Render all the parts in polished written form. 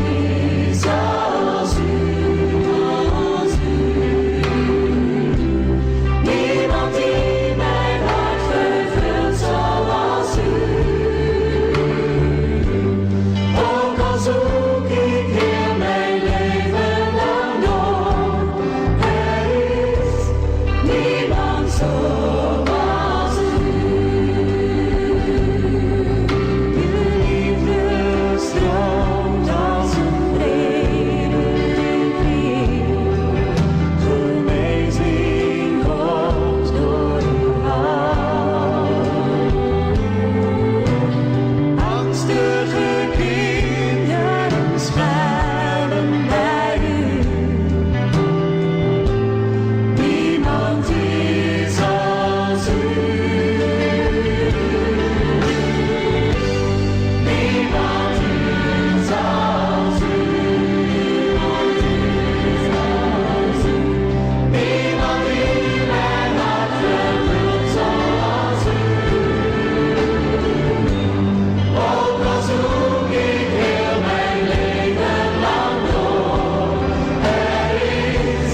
is als u. Niemand die mijn hart vervult zoals u. Ook al zoek ik heel mijn leven lang door, er is niemand zoals u. Uw liefde stroomt als een brede rivier. Genezing komt door uw hand. Angstige kinderen schuilen bij u. Niemand is als u. Niemand is als u. Niemand is als u. Niemand die mijn hart vervult zoals u. Ook al zoek ik heel mijn leven lang door, er is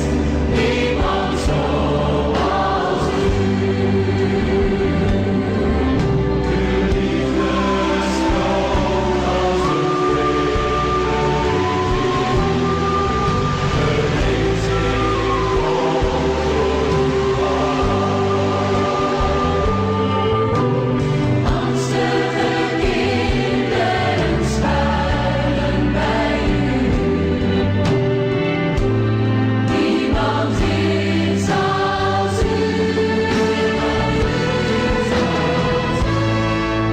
niemand zoals u. Uw liefde stroomt als een brede rivier. Genezing komt door uw hand. Angstige kinderen schuilen bij u. Niemand is als u.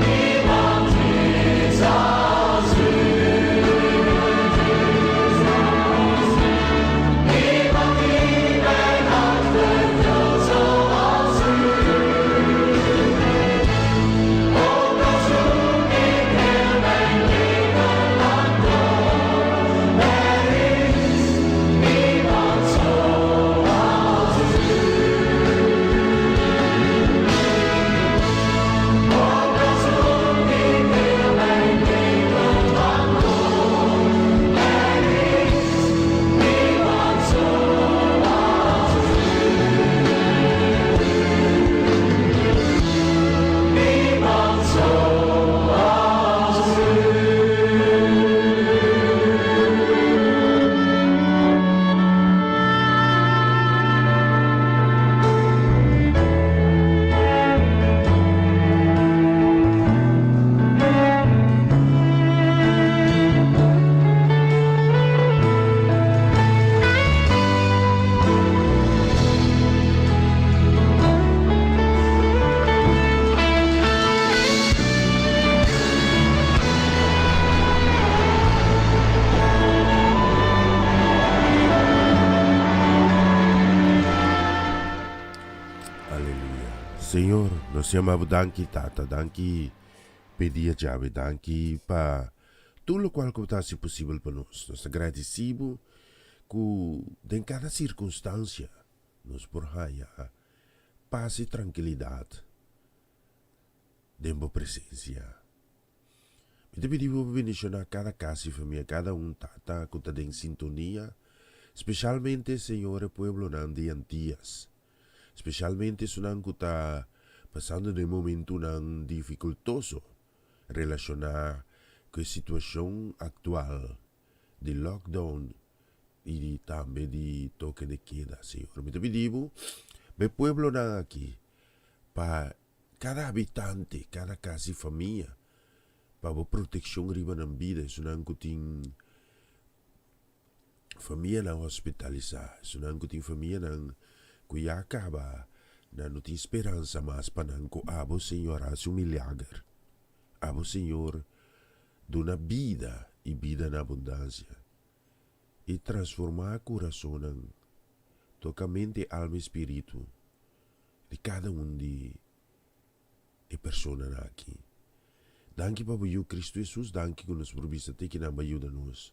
Niemand is als u. Niemand die mijn hart vervult zoals u. Ook al zoek ik heel mijn leven lang door, er is niemand zoals u. Ook al zoek ik heel mijn leven lang door, er is niemand zoals u. Niemand zoals u. Aleluya. Señor, nos yama bo danki Tata, danki p'e dia djawe, danki pa tur lokual ku bo ta hasi posibel pa nos. Nos ta gradisí bo ku den kada sirkunstansia nos por haña pas i trankilidat den bo presensia. Mi ta pidi bo pa bendishoná kada kas i famia, kada un tata ku ta den sintonia, speshalmente, Señor, e pueblonan di Antias, speshalmente esunnan ku ta pasando den momentunan difikultoso relashoná ku e situashon aktual di lockdown i di tambe di toke de keda, Señor. Mi ta pidi bo pa e pueblonan aki, pa kada habitante, kada kas i famia, pa bo protekshon riba nan bida, esunnan ku tin famianan hospitalisá, esunnan ku tin famianan ku ya kaba, nan no tin speransa mas pa nan ku abo, Señor, hasi un milager. Abo, Señor, duna bida i bida na abundansia, i transformá kurasonnan, toka mente, alma i spiritu di kada un di e personanan aki. Danki pa bo Yu Kristu Hesus, danki ku nos por bisa te kinan bo a yuda nos.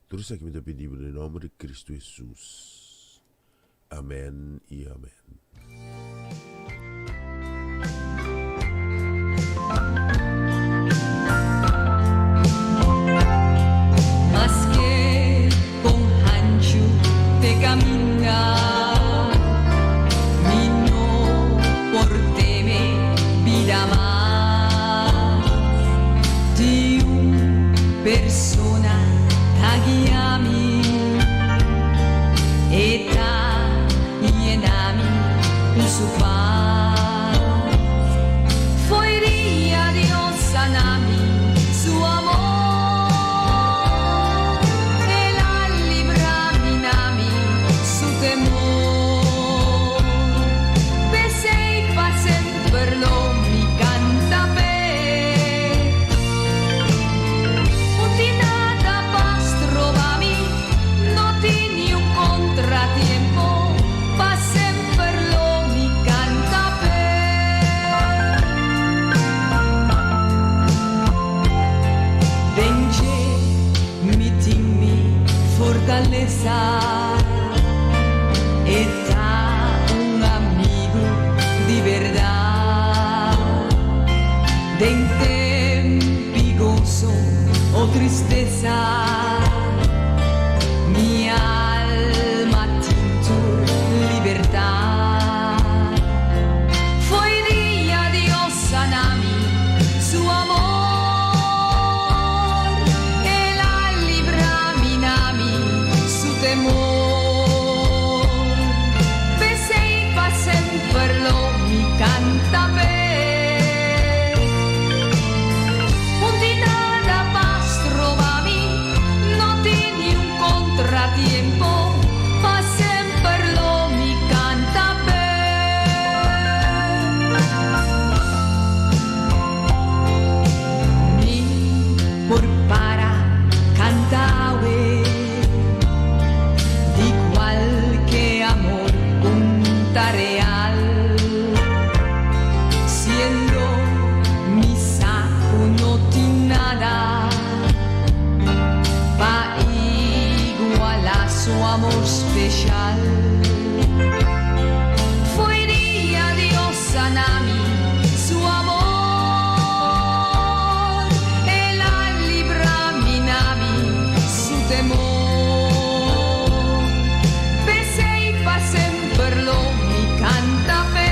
Tur esaki mi ta pidi bo den nomber di Kristu Hesus. Amen i amen. persona ta guia mi, E ta yena mi ku su pas. Fo'i dia Dios a na mi su amor, El a libra mi na mi su temor. P'esei pa semper lo mi canta p'e. Un tin nada pa stroba mi, no tin niun contratiempo, pa semper lo mi canta p'e. Den dje mi tin mi fortalesa, e ta un amigu di berdad. Den temp'i goso o tristesa, mi alma tin tur libertad. Fo'i dia Dios a na mi su amor, El a libra mi na mi su temor. P'esei pa semper lo mi canta p'e. Un tin nada pa stroba mi, no tin niun contratiempo, pa semper lo mi canta p'e. Mi por para canta awe di cualke amor cu ta real, siendo mi sa cu no tin nada pa iguala su amor special. Fo'i dia Dios a na mi su amor, El a libra mi na mi su temor. P'esei pa semper lo mi canta p'e.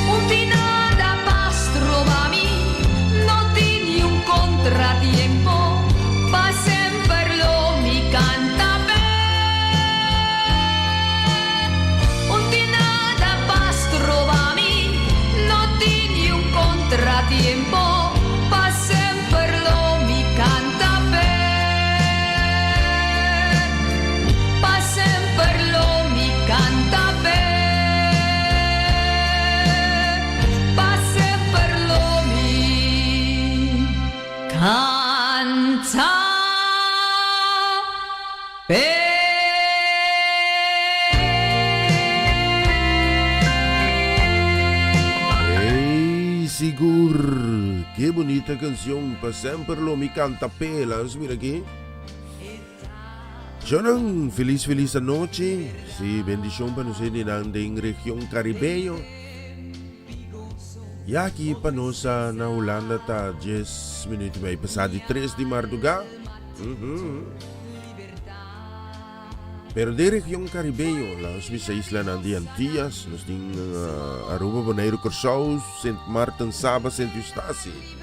Un tin nada pa stroba mi, no tin niun contratiempo, pa semper lo mi canta p'e. Un tin nada pa stroba mi, no tin niun contratiempo, pa semper lo mi canta p'e. Pa semper lo mi canta p'e. Pa semper lo mi canta p'e. Hey, sigur! Ke bunita cancion, pa semper lo mi canta p'e. Laat mira aki. Jonan, felis felis anochi. Si, bendicion pa nos hendenan den region Caribeño. Y aki pa nos na Hulanda ta 10 minuut y mei pasa di 3 di marduga. Pero den region Caribeño, laat bisa islanan di Antillas, nos tin Aruba, Boneiru, Curaçao, Sint Maarten, Saba, Sint Eustatius.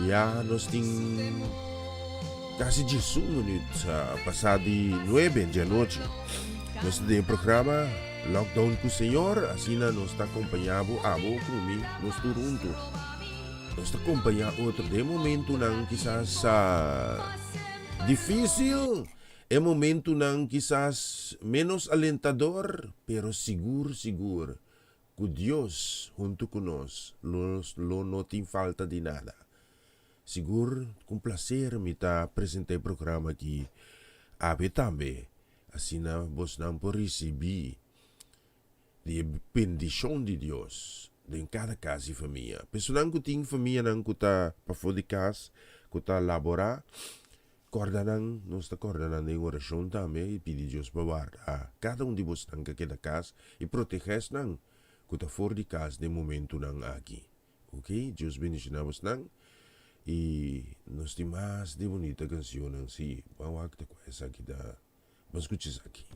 Ya nos tin casi 11 minuut pasa di 9 di anochi. Nos ta den programa Lockdown cu Señor, asina nos ta acompaña bo, abo cu mi, nos tur hunto. Nos ta acompaña otro den momentonan kisas difícil, e momentonan kisas menos alentador, pero sigur sigur cu Dios hunto cu nos, nos lo no tin falta di nada. Sigur, cu placer mi ta presenta e programa aki awe tambe, asina bosnan por ricibi di e bendicion di Dios den cada cas y famia. Personan cu tin famianan cu ta pafo di cas, cu ta labora, corda nan, nos ta corda nan den oracion tambe y pidi Dios pa warda cada un di bosnan cu a keda cas y protege esnan cu ta for di cas den momentonan aki. Ok, Dios bendiciona bosnan y nos tin mas di bunita cancionnan, si, ban wak ta cua esaki ta. Ban scucha esaki.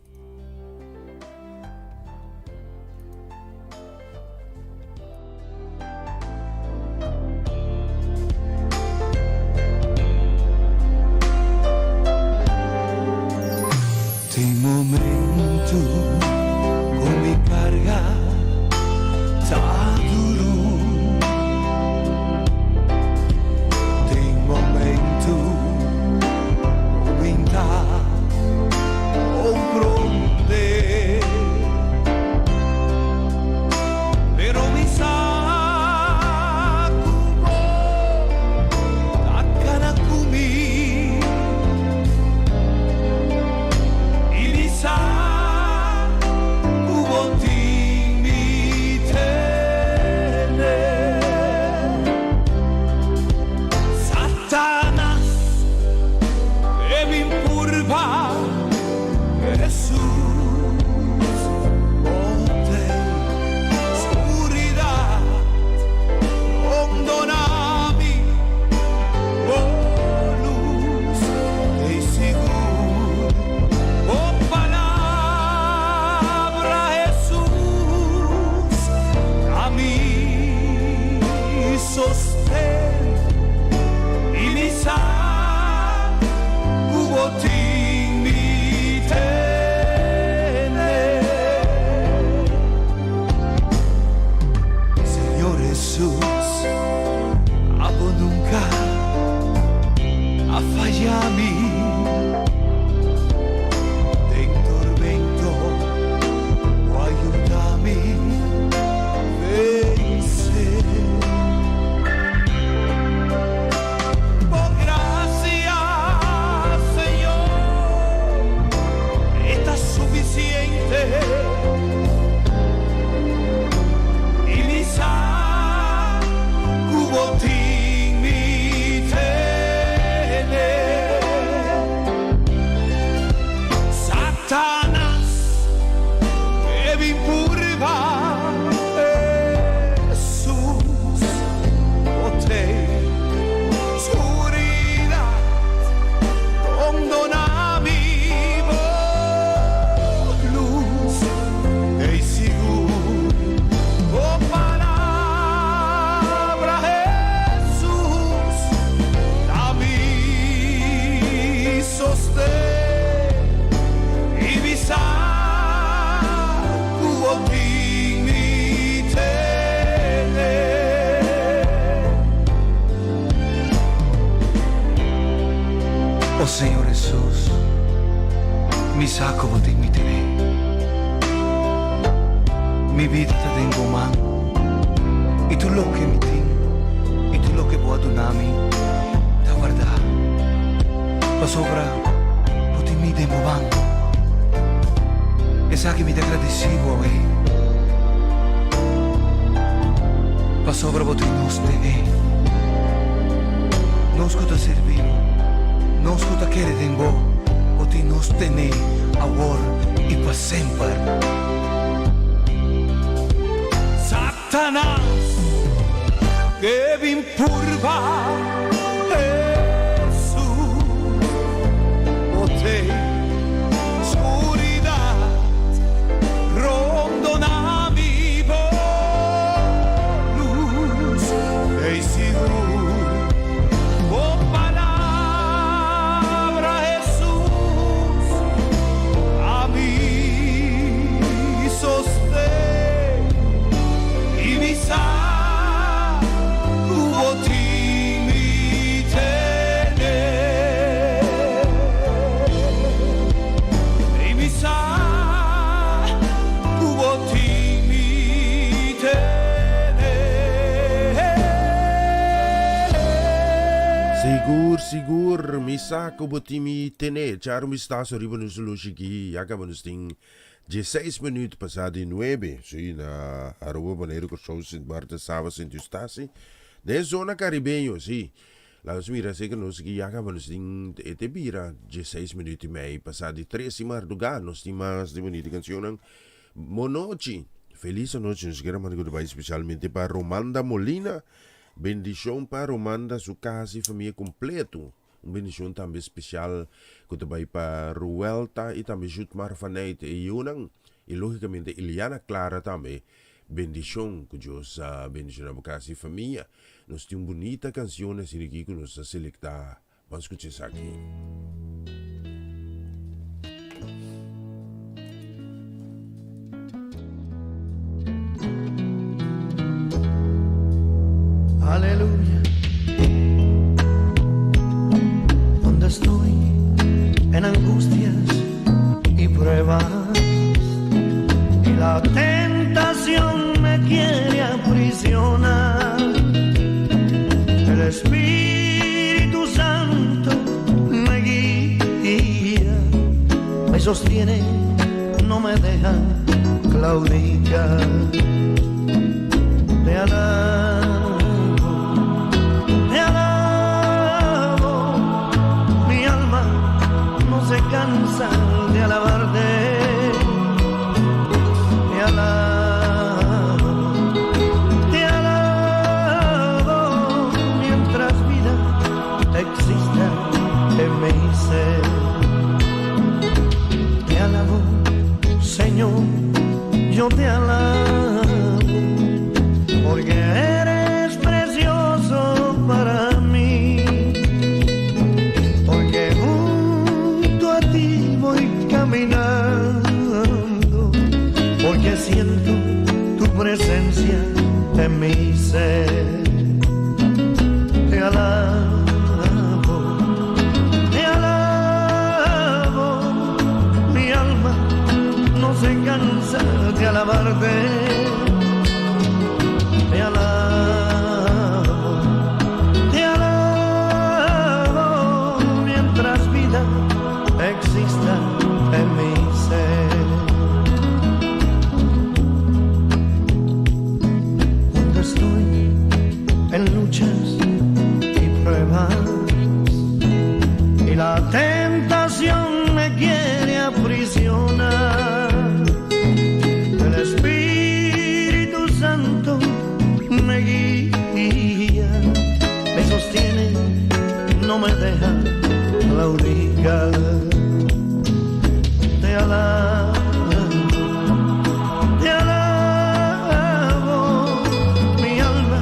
O Señor Hesus, mi sa ku bo tin mi tene. Mi bida ta den bo man, i tur loke mi tin i tur loke bo a duna mi ta wardá, pasobra bo tin mi den bo man. Esaki mi ta gradisí bo awe, pasobra bo tin nos tene. Nos ku ta sirbi bo, nos ku ta kere den bo, bo tin nos tene awor i pa semper. Satanas ke bin purba Hesus, bo te skuridat rondona mi bo lus ei sigur bo palabra Hesus a mi sosten i mi sa ku bo tin mi tene. I mi sa ku bo tin mi tene. Sigur, sigur, mi sa ku bo tin mi tene. Charo mi sta so riba nos lushi ki ya kaba nos tin 16 minuut pasá di nuebe. Sí, na Aruba, Boneiru, Kòrsou, Sint Maarten, Saba, Sint Eustatius. Den zona karibeño, sí. Laga nos mira seki nos ki ya kaba nos tin e te bira 16 minuut i mei pasá di tres di mardugá. Nos tin mas di bunita kanshonnan. Monochi. Felis anochi. Nos kier a manda goodbye spesialmente pa Romanda Molina. Bendishon pa Romanda, su kas i famia kompleto. Un bendishon tambe spesial ku ta bai pa Ruelta i tambe Jutmar van Eyt e yunan i logikamente Iliana Clara tambe. Bendishon ku Dios a bendishoná bo kas i famia. Nos tin un bunita kanshon asina aki ku nos a selektá. Ban skucha esaki. Aleluya. Cuando estoy en angustias y pruebas y la tentación me quiere aprisionar, el Espíritu Santo me guía, me sostiene, no me deja claudicar. Te alabo, te alabo, mi alma no se cansa de alabarte. Te alabo, te alabo, mientras vida exista en mi ser. Te alabo, Señor, yo te alabo, porque eres precioso para mí, porque junto a ti voy caminando, porque siento tu presencia en mi ser. Te alabo, te alabo, mi alma no se cansa de alabarte. Te alabo, te alabo, mientras vida exista en mi ser. Cuando estoy en luchas y pruebas y la tentación me quiere aprisionar, el Espíritu Santo me guía, me sostiene, no me deja claudicar. Te alabo, te alabo, mi alma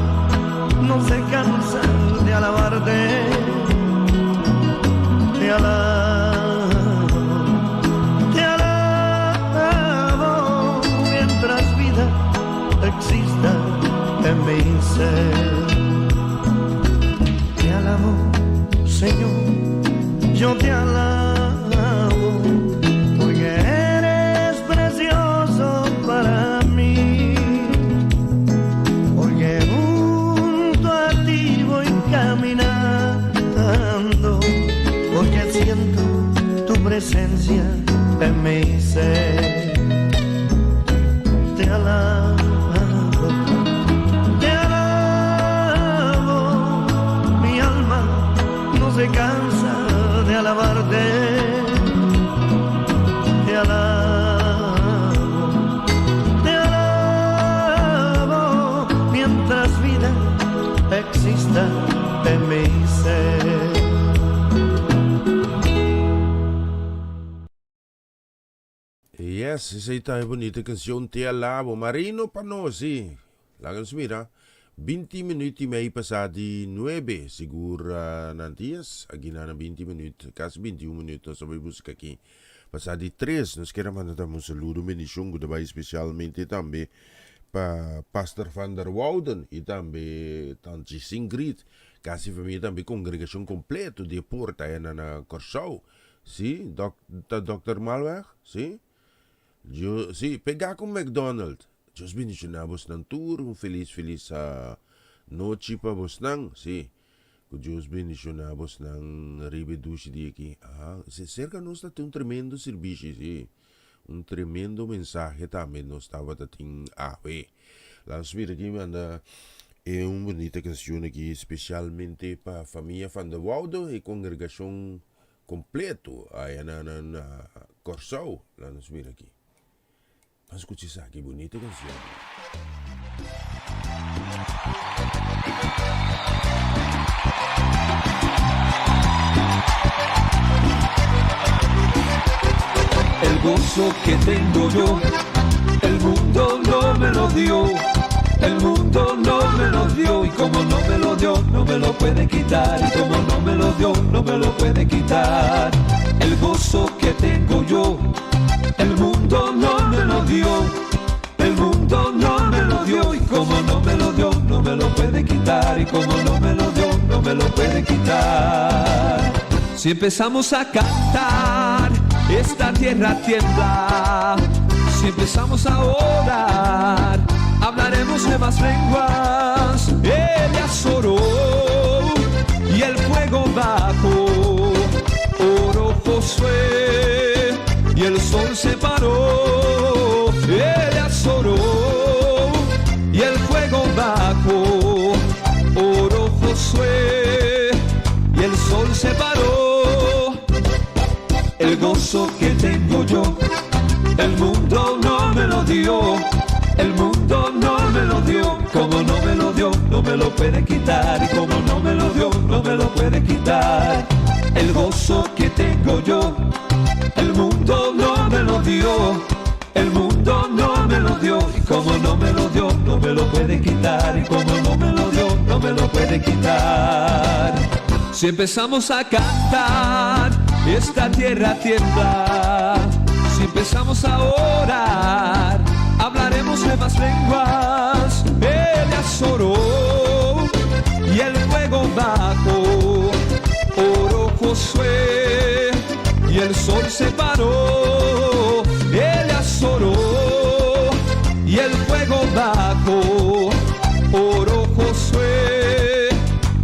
no se cansa de alabarte. Te alabo, te alabo, mientras vida exista en mi ser. Te alabo, Señor, Yo te alabo porque eres precioso para mí. Porque junto a ti voy caminando. Porque siento tu presencia en mi ser. Te alabo, te alabo. Mi alma no se cansa de alabarte. Te alabo, te alabo. Mientras vida exista en mi ser. Yes, esei ta e bunita cancion Te Alabo. Marino pa nos, si. Laga nos mira. 20 minuut y mei pasa di nuebe. Sigur nan dies. Aki nan 20 minuut, casi 21 minuut nos ta bay busca aki. Pasa di tres, nos kier a manda tambe un saludo, un bendicion cu ta bay specialmente tambe pa Pastor van der Wouden y tambe Tantje Singrid. Casi famia tambe congregacion completo di e porta aya na na Corsou. Sí, dok, ta Dokter Malweg? Sí? Yo, sí, pegá ku McDonald. Dios bendishoná bosnan tur, un felis, felis nochi pa bosnan, sí. Ku Dios bendishoná bosnan riba e dushi dia aki. Aha, serka nos ta tin un tremendo sirbishi, sí. Un tremendo mensahe tambe nos tabata tin awe. Laat mira aki manda e un bunita canción aki specialmente pa famia Van der Woude e congregacion completo aya na na na Corsou. Laat nos mira aki. Ban scucha esaki bunita canción. El gozo que tengo yo, el mundo no me lo dio. El mundo no me lo dio y como no me lo dio, no me lo puede quitar. Y como no me lo dio, no me lo puede quitar. El gozo que tengo yo, el mundo no me lo dio. El mundo no me lo dio y como no me lo dio, no me lo puede quitar. Y como no me lo dio, no me lo puede quitar. Si empezamos a cantar, esta tierra tiembla. Si empezamos a orar, hablaremos nuevas lenguas. Elías oró y el fuego bajó. Oró Josué y el sol se paró. Elías oró y el fuego bajó. Oró Josué y el sol se paró. El gozo que tengo yo, el mundo no me lo dio. El mundo no me lo dio, como no me lo dio, no me lo puede quitar. Y como no me lo dio, no me lo puede quitar. El gozo que tengo yo, el mundo no me lo dio. El mundo no me lo dio, y como no me lo dio, no me lo puede quitar. Y como no me lo dio, no me lo puede quitar. Si empezamos a cantar, esta tierra tiembla. Si empezamos a orar, hablaremos nuevas lenguas. Elías oró y el fuego bajó. Oró Josué y el sol se paró. Elías oró y el fuego bajó. Oró Josué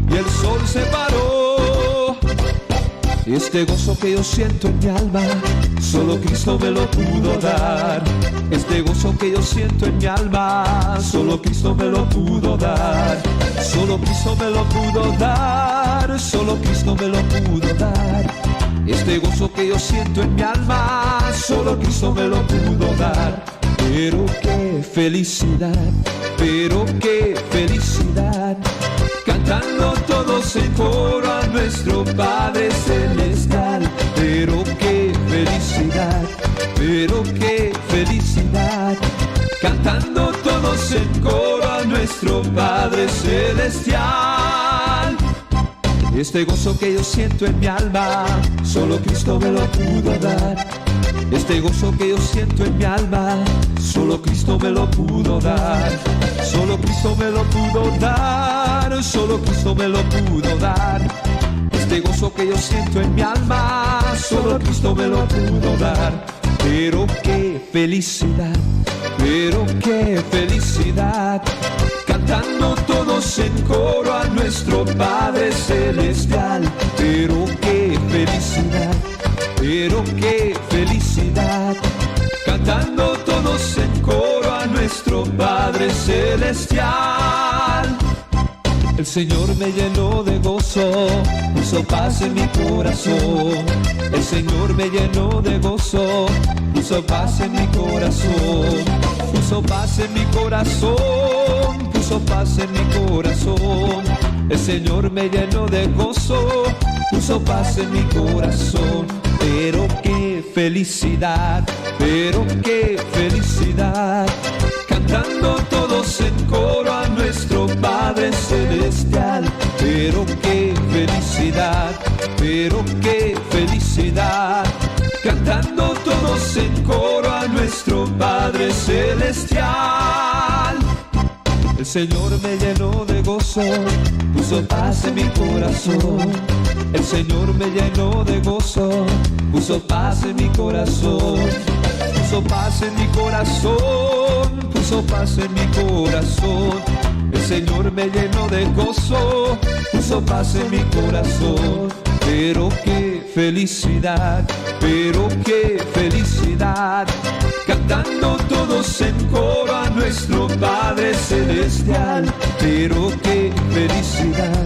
y el sol se paró. Este gozo que yo siento en mi alma, solo Cristo me lo pudo dar. Este gozo que yo siento en mi alma, solo Cristo me lo pudo dar. Solo Cristo me lo pudo dar, solo Cristo me lo pudo dar. Este gozo que yo siento en mi alma, solo Cristo me lo pudo dar. Pero qué felicidad, pero qué felicidad. Cantando todos en coro a nuestro Padre Celestial. Pero qué felicidad, pero qué felicidad. Cantando todos en coro a nuestro Padre Celestial. Este gozo que yo siento en mi alma, solo Cristo me lo pudo dar. Este gozo que yo siento en mi alma, solo Cristo me lo pudo dar. Solo Cristo me lo pudo dar, solo Cristo me lo pudo dar. Este gozo que yo siento en mi alma, solo Cristo me lo pudo dar. Pero qué felicidad, pero qué felicidad, cantando todos en coro a nuestro Padre Celestial. Pero qué felicidad, pero qué felicidad, cantando todos en coro a nuestro Padre Celestial. El Señor me llenó de gozo, puso paz en mi corazón. El Señor me llenó de gozo, puso paz en mi corazón. Puso paz en mi corazón, puso paz en mi corazón. El Señor me llenó de gozo, puso paz en mi corazón. Pero qué felicidad, pero qué felicidad. Cantando todos en coro a nuestro Padre Celestial. Pero qué felicidad, pero qué felicidad. Cantando todos en coro a nuestro Padre Celestial. El Señor me llenó de gozo, puso paz en mi corazón. El Señor me llenó de gozo, puso paz en mi corazón. Puso paz en mi corazón, puso paz en mi corazón. El Señor me llenó de gozo, puso paz en mi corazón. Pero qué felicidad, pero qué felicidad, cantando todos en coro a nuestro Padre Celestial. Pero qué felicidad,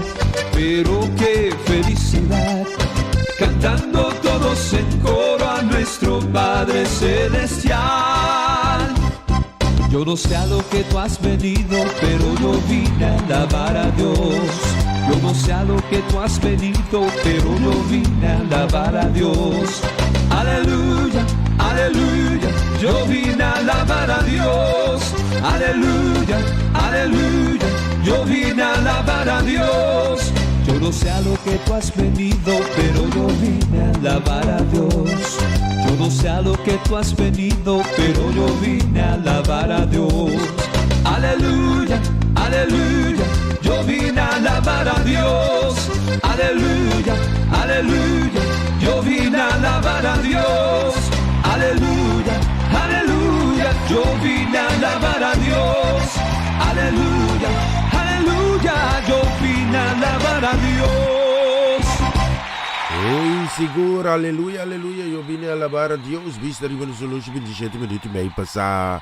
pero qué felicidad, cantando todos en coro a nuestro Padre Celestial. Yo no sé a lo que tú has venido, pero yo vine a alabar a Dios. Yo no sé a lo que tú has venido, pero yo vine a alabar a Dios. Aleluya, aleluya, yo vine a alabar a Dios. Aleluya, aleluya, yo vine a alabar a Dios. Yo no sé a lo que tú has venido, pero yo vine a alabar a Dios. Yo no sé a lo que tú has venido, pero yo vine a alabar a Dios. Aleluya, aleluya, yo vine a alabar a Dios. Aleluya, aleluya, yo vine a alabar a Dios. Aleluya, aleluya, yo vine a alabar a Dios. Aleluya, aleluya, yo vine a alabar a Dios. Oi, sigur, aleluya, aleluya, yo bini a alabar a Dios. Bista riba nos oloshi 27 minuut y mei pasa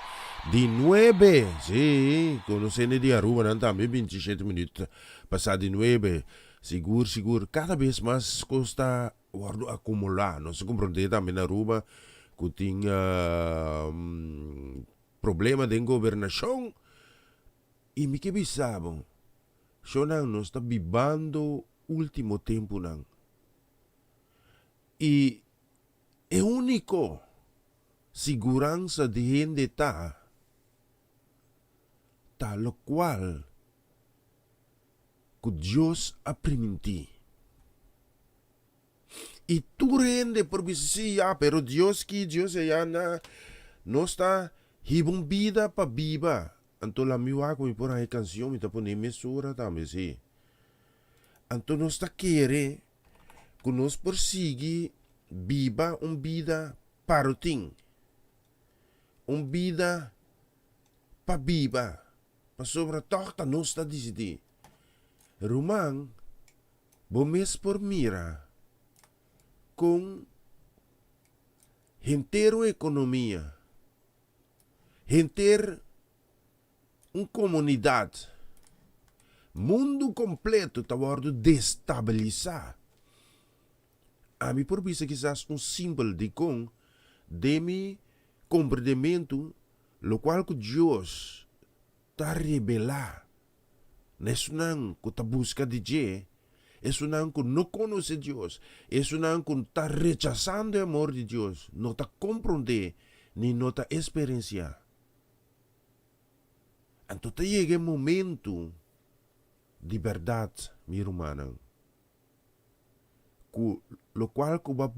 di nuebe. Sí, conocende di Aruba nan tambe 27 minuut pasa di nuebe. Sigur, sigur, cada bes mas cos ta wordo acumula. Nos a comprende tambe na Aruba cu tin problema den gobernacion. Y mi ke bisa bo, Shownan nos ta bibando ultimo tempunan. Y e unico siguransa di hende ta, ta locual cu Dios a priminti. Y tur hende por bisa, si ya, pero Dios ki, Dios eya, na. Nos ta hiba un bida pa biba. Anto la mi wak mi por haña e canción, mi ta pone mesura tambe, si. Anto nos ta kere cu nos por sigui biba un bida parotin, un bida pa biba, pasobra tog ta nos ta dicidi. Ruman, Bo mes por mira kon henter un ekonomia, henter un komunidat, mundu kompleto ta wòrdu destabilisá. Ami por bisa kisas un simpel dikon den mi komprendementu lokual ku Dios ta rebelá na esunnan ku ta buska di dje, esunnan ku no konosé Dios, esunnan ku ta rechasando e amor di Dios, no ta komprondé ni no ta esperensiá. Anto ta yega e momentu di bèrdat, mi rumannan, ku lokual ku bo a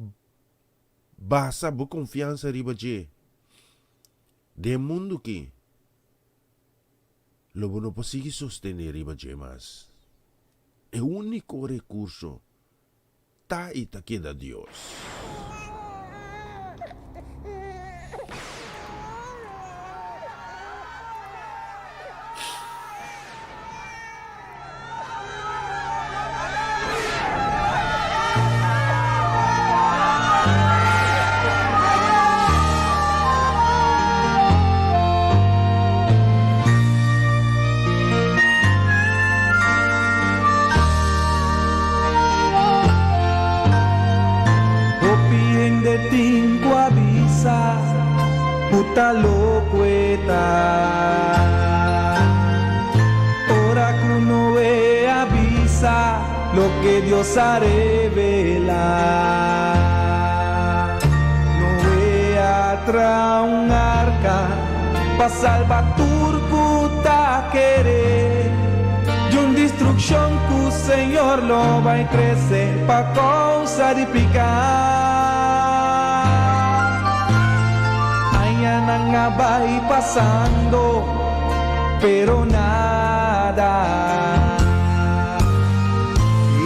basa bo konfiansa riba dje den e mundu aki, Lo bo no por sigui sostené riba dje mas. E úniko rekurso ta i ta keda Dios. Hopi hende tin ku a bisa ku ta loko e ta. Ora ku Noe a bisa loke Dios a revelá. Noe a traha un arka pa salba tur ku ta kere di un destrukshon ku Señor lo bai trese pa kousa di piká. Añanan a bai pasando, pero nada.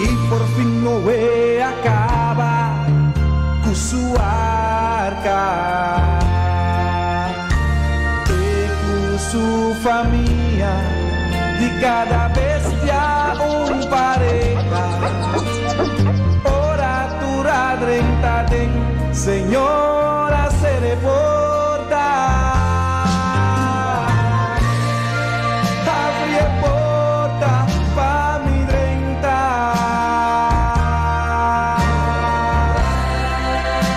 I por fin Noe a kaba ku su arka. E ku su famia, di kada bestia un pareha. Ora tur a drenta aden, Señor a sera e porta. Abri e porta pa mi drenta.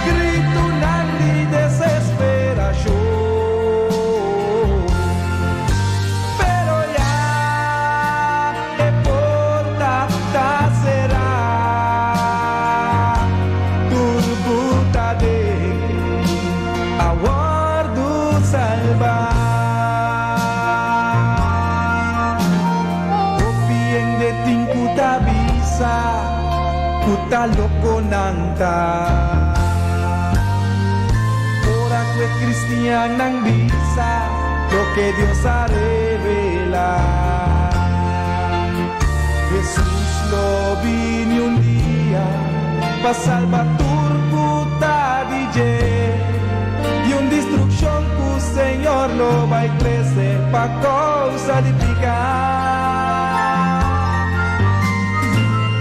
Gritunan di desesperashon. Pero ya e porta ta será. Tur ku ta aden a wòrdu salbá. Hopi hende tin ku ta bisa ku ta loko nan ta. Ora ku e kristiannan bisa loke Dios a revelá. Hesus lo bini un dia pa salba tur ku ta di dje di un destrukshon ku Señor lo bai trese pa kousa di piká.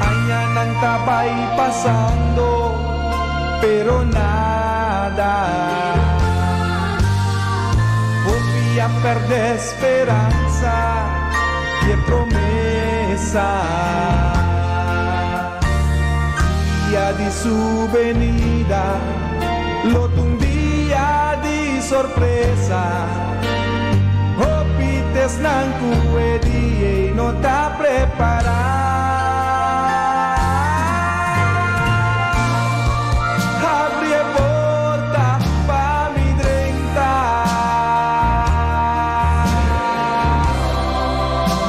Añanan ta bai pasando, pero nada. Hopi a pèrdè speransa i e promesa. Dia di su benida lo ta un dia di sorpresa. Hopi t'esnan ku e dia ei no ta prepará. Habri e porta pa mi drenta.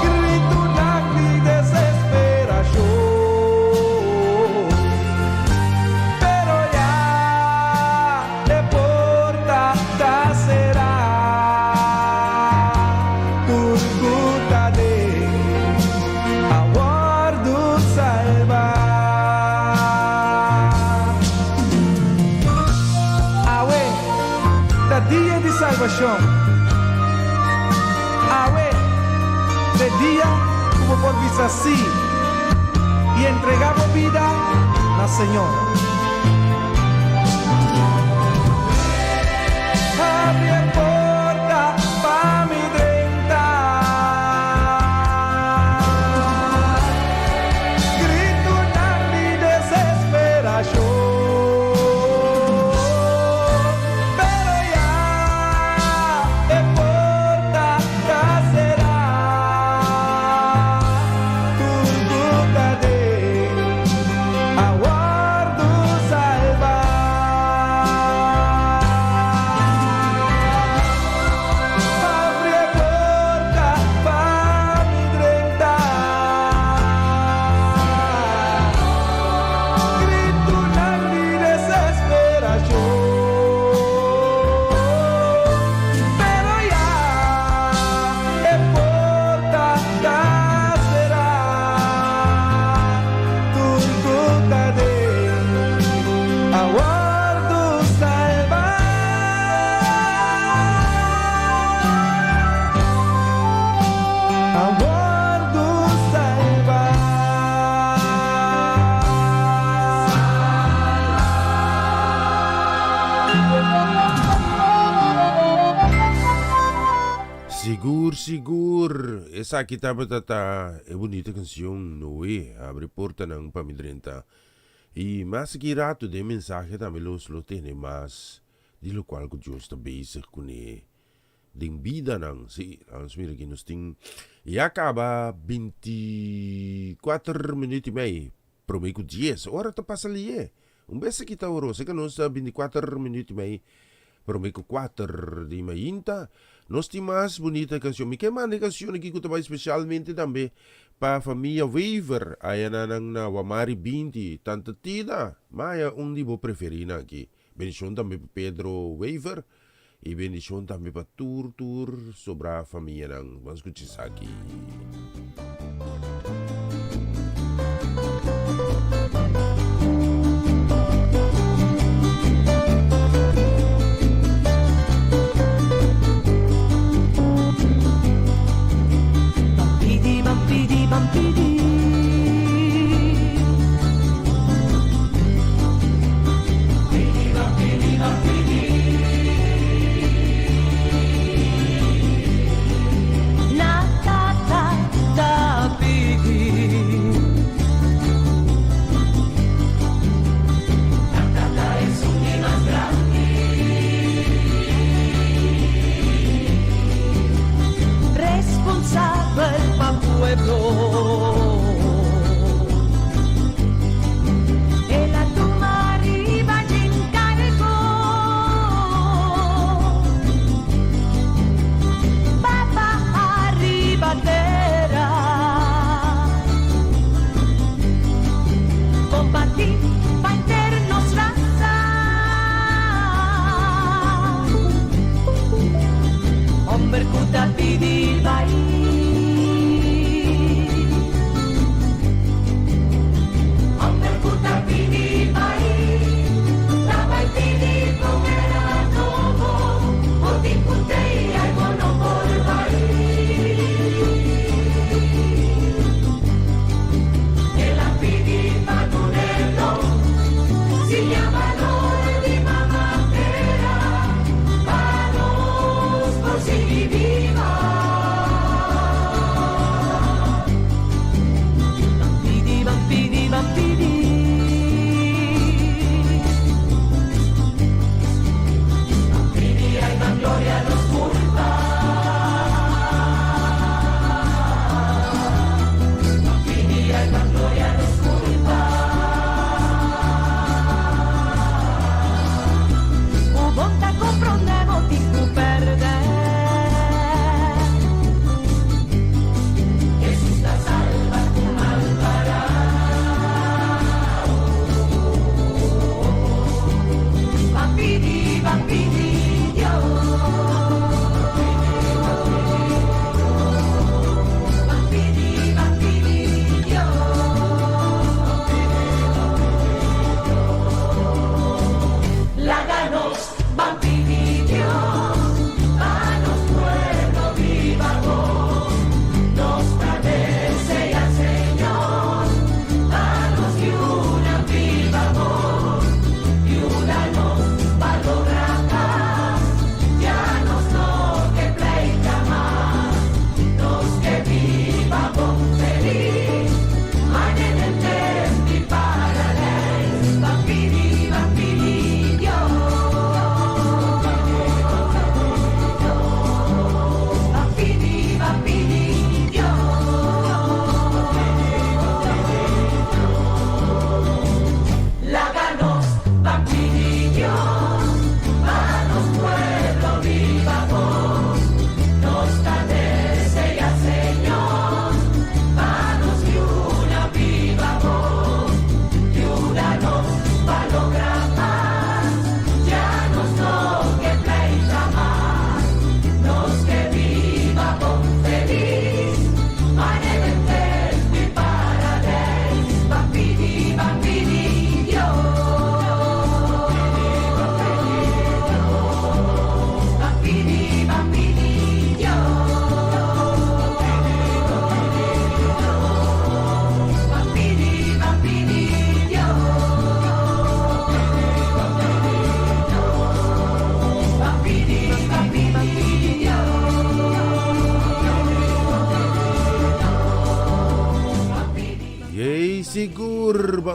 Gritunan di desesperashon. Pero ya e porta ta será. Tur ku ta aden a wòrdu salbá. Awe ta dia di salbashon. Awe ta dia ku bo por bisa sí i entregá bo bida na Señor. Habri e porta pa mi drenta. Gritunan di desesperashon. Pero ya e porta ta será. Tur ku ta aden a wòrdu. Sigur, esaki tabata ta e bunita cancion Noe, Abri portanan pa mi drenta. Y mas aki rato den mensahe tambe los lo tene mas di locual cu Dios ta bezig cune den bidanan. Si, laga nos mira aki nos tin ya caba 24 minuut y mei prome cu dies. Ora ta pasa liye. Un bes aki ta oro. Seka nos ta 24 minuut y mei prome cu 4 di mainta. Nos tin mas bunita cancion. Mi ke manda e cancion aki cu ta bay specialmente tambe pa famia Wever aya na nan na Wamari 20. Tanta Tida, maya un di bo preferinan aki. Bendicion tambe pa Pedro Wever y bendicion tambe pa tur tur sobra famianan. Ban scucha esaki. Ban pidi, ban pidi, ban pidi. Na tata ta pidi. Responsabel pa pueblo. El a tuma riba dje enkargo. Papa ariba tera. Kombatí pa henter nos rasa. Homber ku ta pidi bai. Homber ku ta pidi bai. Ta bai pidi pa un era nobo. Bo tin ku tei ai bo no por bai. El a pidi pa dun'é lobo.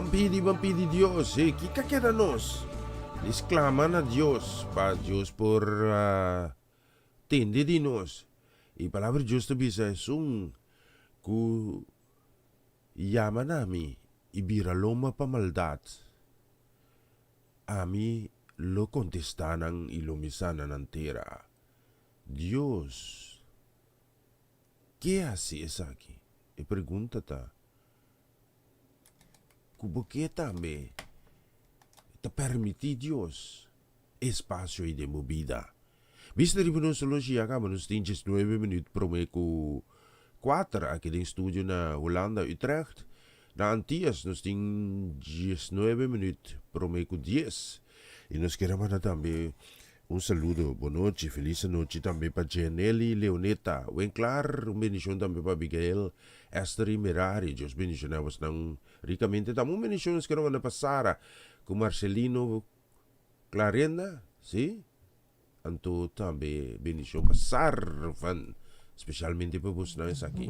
Ban pidi, ban pidi Dios. Hey, kiko a keda nos? Dis klama na Dios pa Dios por tende di nos. I palabra di Dios ta bisa esun ku yama na mi i bira lomba pa maldat, ami lo kontestá nan i lo mi sana nan tera. Dios ke hasi esaki? E pregunta ta, ku bo ke tambe ta permití Dios espasio ei den bo bida? Bista riba nos oloshi ya kaba nos tin diesnuebe minuut prome ku kuater aki den studio na Hulanda, Utrecht. Na Antias nos tin diesnuebe minuut prome ku dies. I nos kier a manda tambe un saludo, bonochi, felis anochi tambe pa Jenely Leoneta Winklaar, un bendishon tambe pa Abigail, Esther i Merari. Dios bendishoná bosnan rikamente. Tambe un bendishon nos kier a manda pa Sara ku Marcelino Clarenda, sí. Anto tambe bendicion pa Sarvan, specialmente pa bosnan esaki.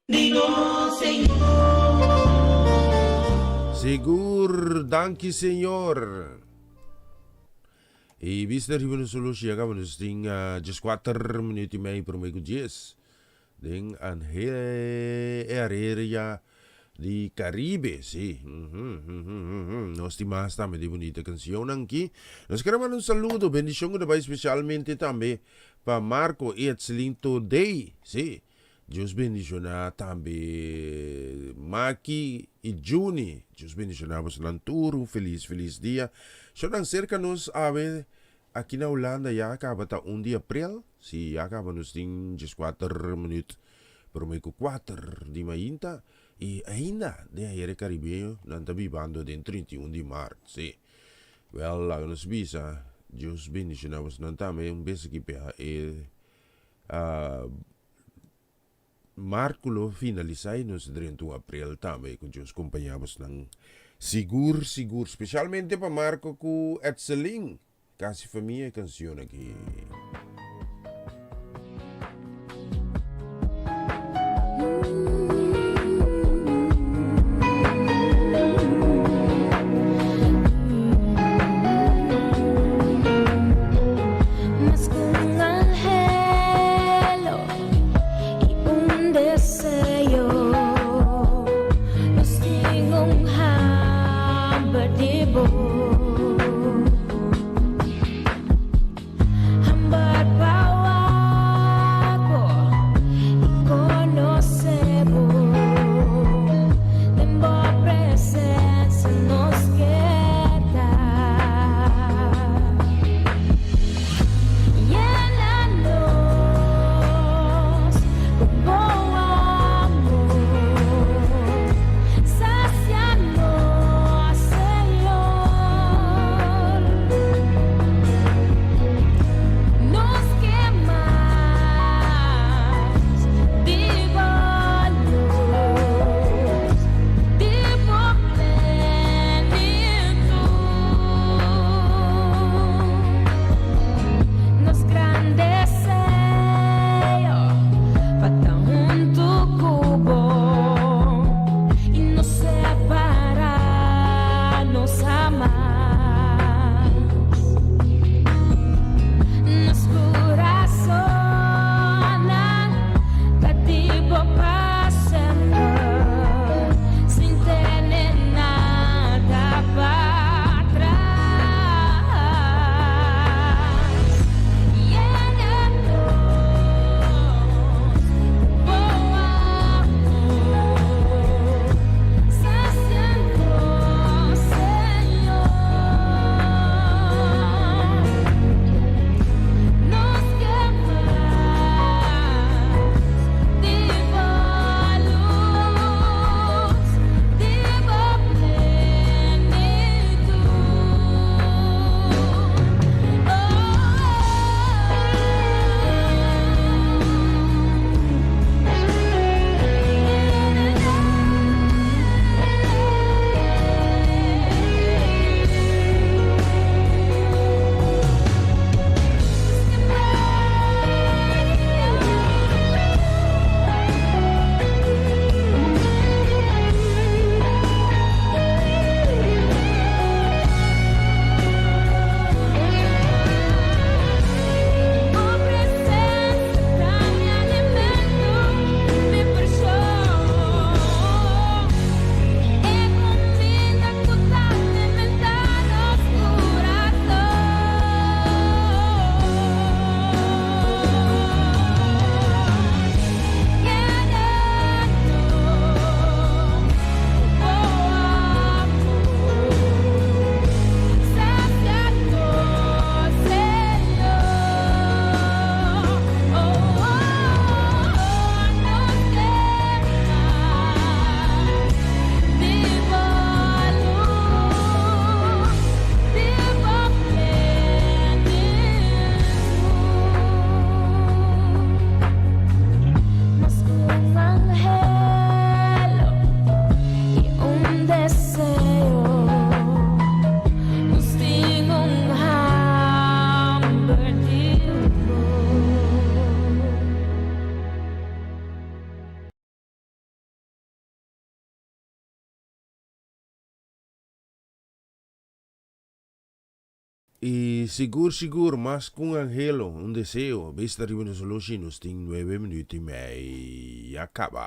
Di nos Señor. Sigur, danki Señor. Y bista riba nos solutie acaba nos tin uh, 14 minuut y mei prome cu 10. Den area di Caribe, si. Nos tin mas tambe di bunita cancionnan aki. Nos quiere manda un saludo, bendicion cu ta bay specialmente tambe pa Marco y Etselin Today, si. Dios bendiciona tambe Maki y Juni. Dios bendiciona bosonan tur un feliz feliz dia. Shonan cerca nos awe aki na Hulanda ya caba ta un di april. Si ya caba nos tin dieskuater minuut prome cu kuater di mainta y ainda den ayer caribeño nan ta bibando den 31 di maart. Si. Wel laga nos bisa Dios bendiciona bosonan tambe un bes aki p'e e Maart ku lo finalisá i nos drenta un aprel tambe ku Dios kompañá bosnan sigur sigur spesialmente pa Marco ku Etselin kasi famia e kansion aki. Mas ku un anhelo i un deseo, nos tin un hamber di bo. I sigur sigur mas ku un anhelo, un deseo, bes ta riba nos oloshi nos tin nuebe minuut i mei ya kaba.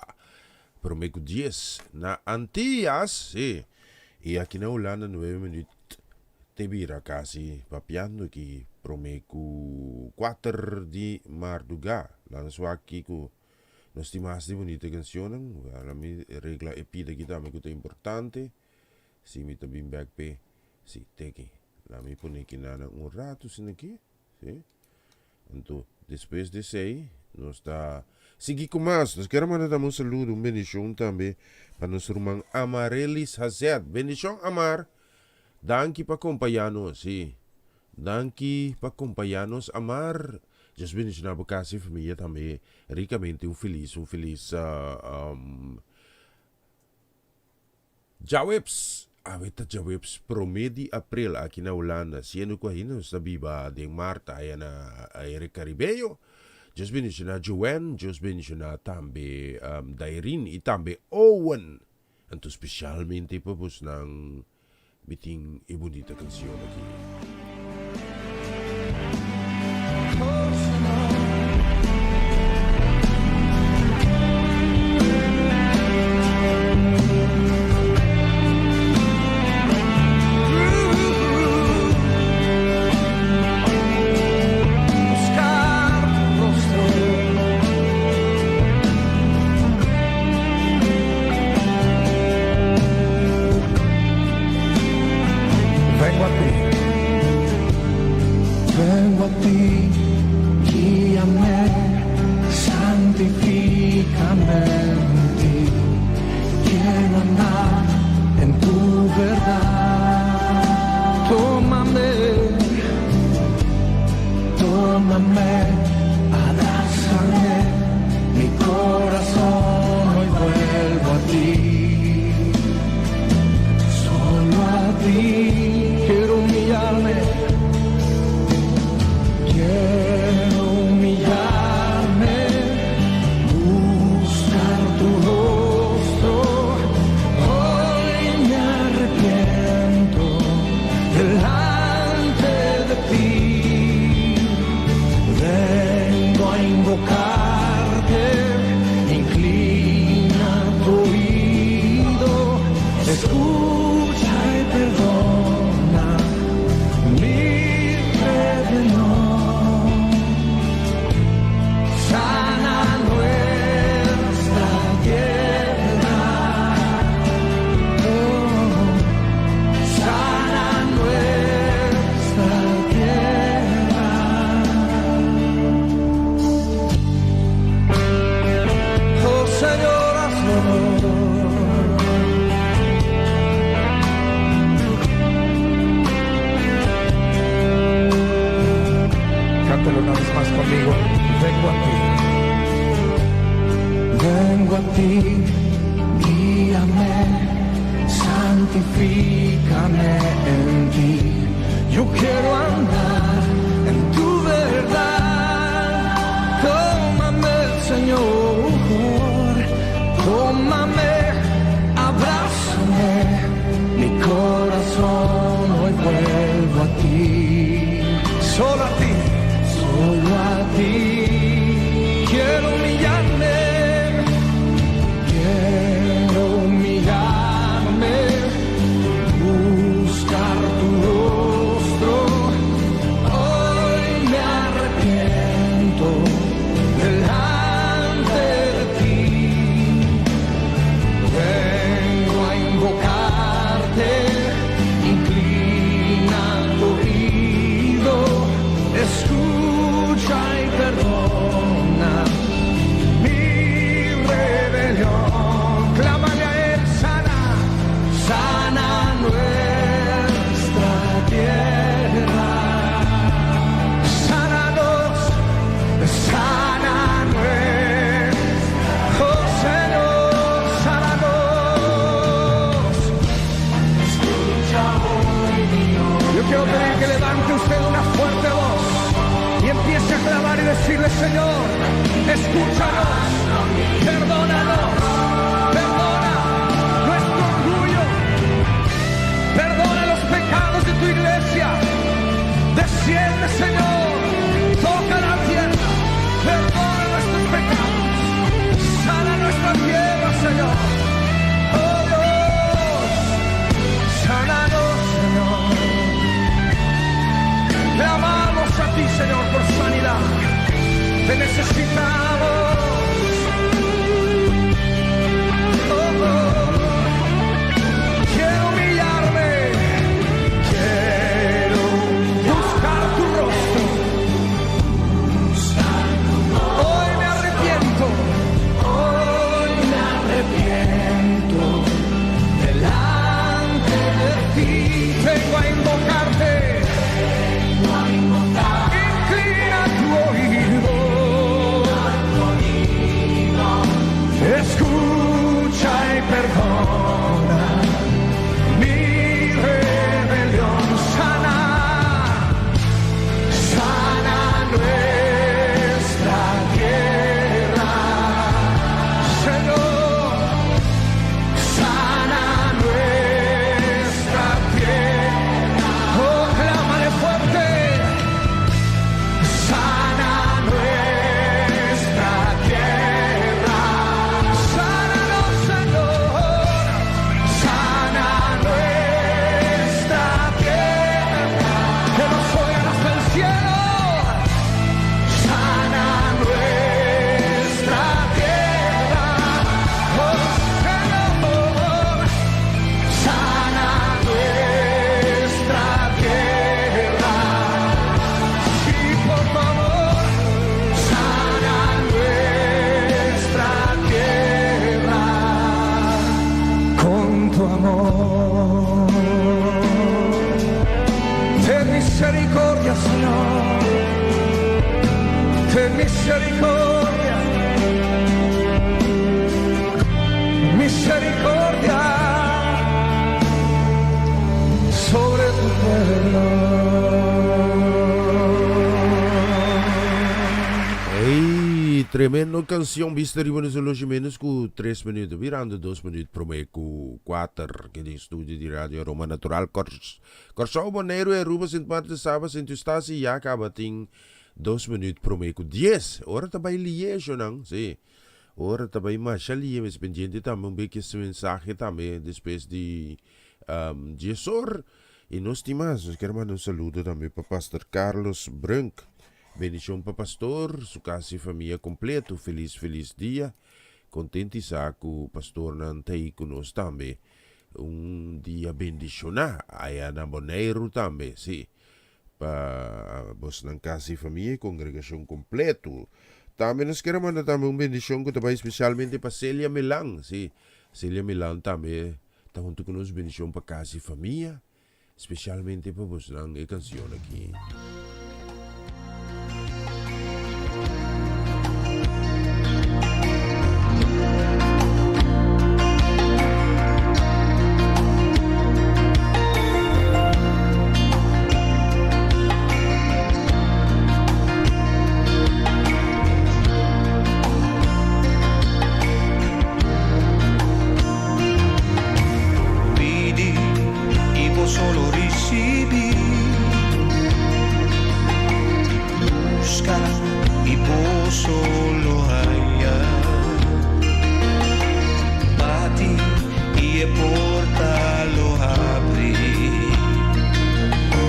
Prome ku dies na Antillas, si, i aki na Hulanda nuebe minuut te bira kasi papiando aki prome ku kuater di marduga. Laat nos wak kiko nos tin mas di bunita kanshonnan. Laat mi regla e pida aki tambe ku ta importante. Si mi ta bin bek p'e. Si, teki. Laat mi pone kinana un ratu asina aki. Si. Anto, despues di esei, nos ta sigui ku mas. Nos kier a manda tambe un saludo, un bendishon tambe pa nos ruman Amarelis Hazet. Bendishon, Amar! Danki pa kompañá nos. Si. Danki pa kompañá nos, Amar. Dios bendishoná bo kas i famia tambe rikamente. Un felis, un felis Djaweps, Awe ta djaweps prome di aprel aki na Hulanda, siendo ku ainda nos ta biba den mart aya na Aire Karibeño. Dios bendishoná Joanne, Dios bendishoná tambe Dairin i tambe Owen. Anto spesialmente pa bosnan mi tin e bunita kanshon aki. Vengo a ti, vengo a ti, guíame, santifícame en ti. Quiero andar en tu verdad. Tómame, tómame, abrázame, mi corazón hoy vuelvo a ti. Solo a ti quiero humillarme, quiero humillarme, buscar tu rostro. Hoy me arrepiento delante de ti. Vengo a invocarte, inclina tu oído, escucha y perdona mi rebelión. Sana nuestra tierra, oh, sana nuestra tierra. Oh Señor, hazlo. Cántalo una vez más conmigo. Vengo a ti. Vengo a ti, guíame, santifícame en ti. Yo quiero andar en tu verdad. Tómame, Señor, tómame, abrázame, mi corazón hoy vuelvo a ti. Solo a ti, solo a ti. Quiero humillarme, quiero humillarme, buscar tu rostro. Tremendo canción bista riba nos horloge menos cu 3 minuut, birando 2 minuut prome cu 4 aki den studio di Radio Aroma Natural Corsou, Boneiru, Aruba, Sint Maarten, Saba, Sint Eustatius y ya caba tin 2 minuut prome cu 10. Ora ta bay liye nan, si. Ora ta bay masha liye mes pendiente tambe un beki es mensahe tambe despues di um, 10 or. Y nos tin mas, nos kier manda un saludo tambe pa Pastor Carlos Brunk. Bendicion pa pastor, su casa y famia completo. Feliz feliz dia. Contento y sa cu pastornan ta ahí cu nos tambe. Un dia bendiciona aya na Boneiru tambe, si. Pa bosnan casa y famia y congregacion completo. Tambe nos kier a manda tambe un bendicion cu ta bay specialmente pa Celia Milan, si. Celia Milan tambe ta hunto cu nos. Bendicion pa casa y famia. Specialmente pa bosnan e cancion aki. Pidi i boso lo risibí. Buska i boso lo haña. Bati i e porta lo habri.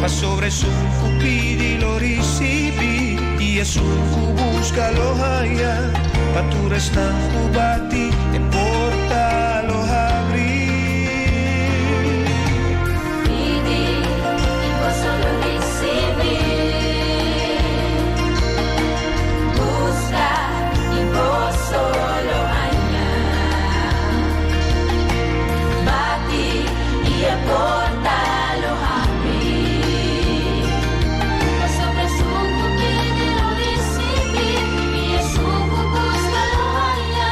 Pasobra esun ku pidi lo risibí, i esun ku buska lo haña. Pa tur esnan ku bati e porta lo habri. Pidi i boso lo risibí. Buska i boso lo haña. Bati i e porta lo habri. Pasobra esun ku pidi lo risibí, i esun ku buska lo haña.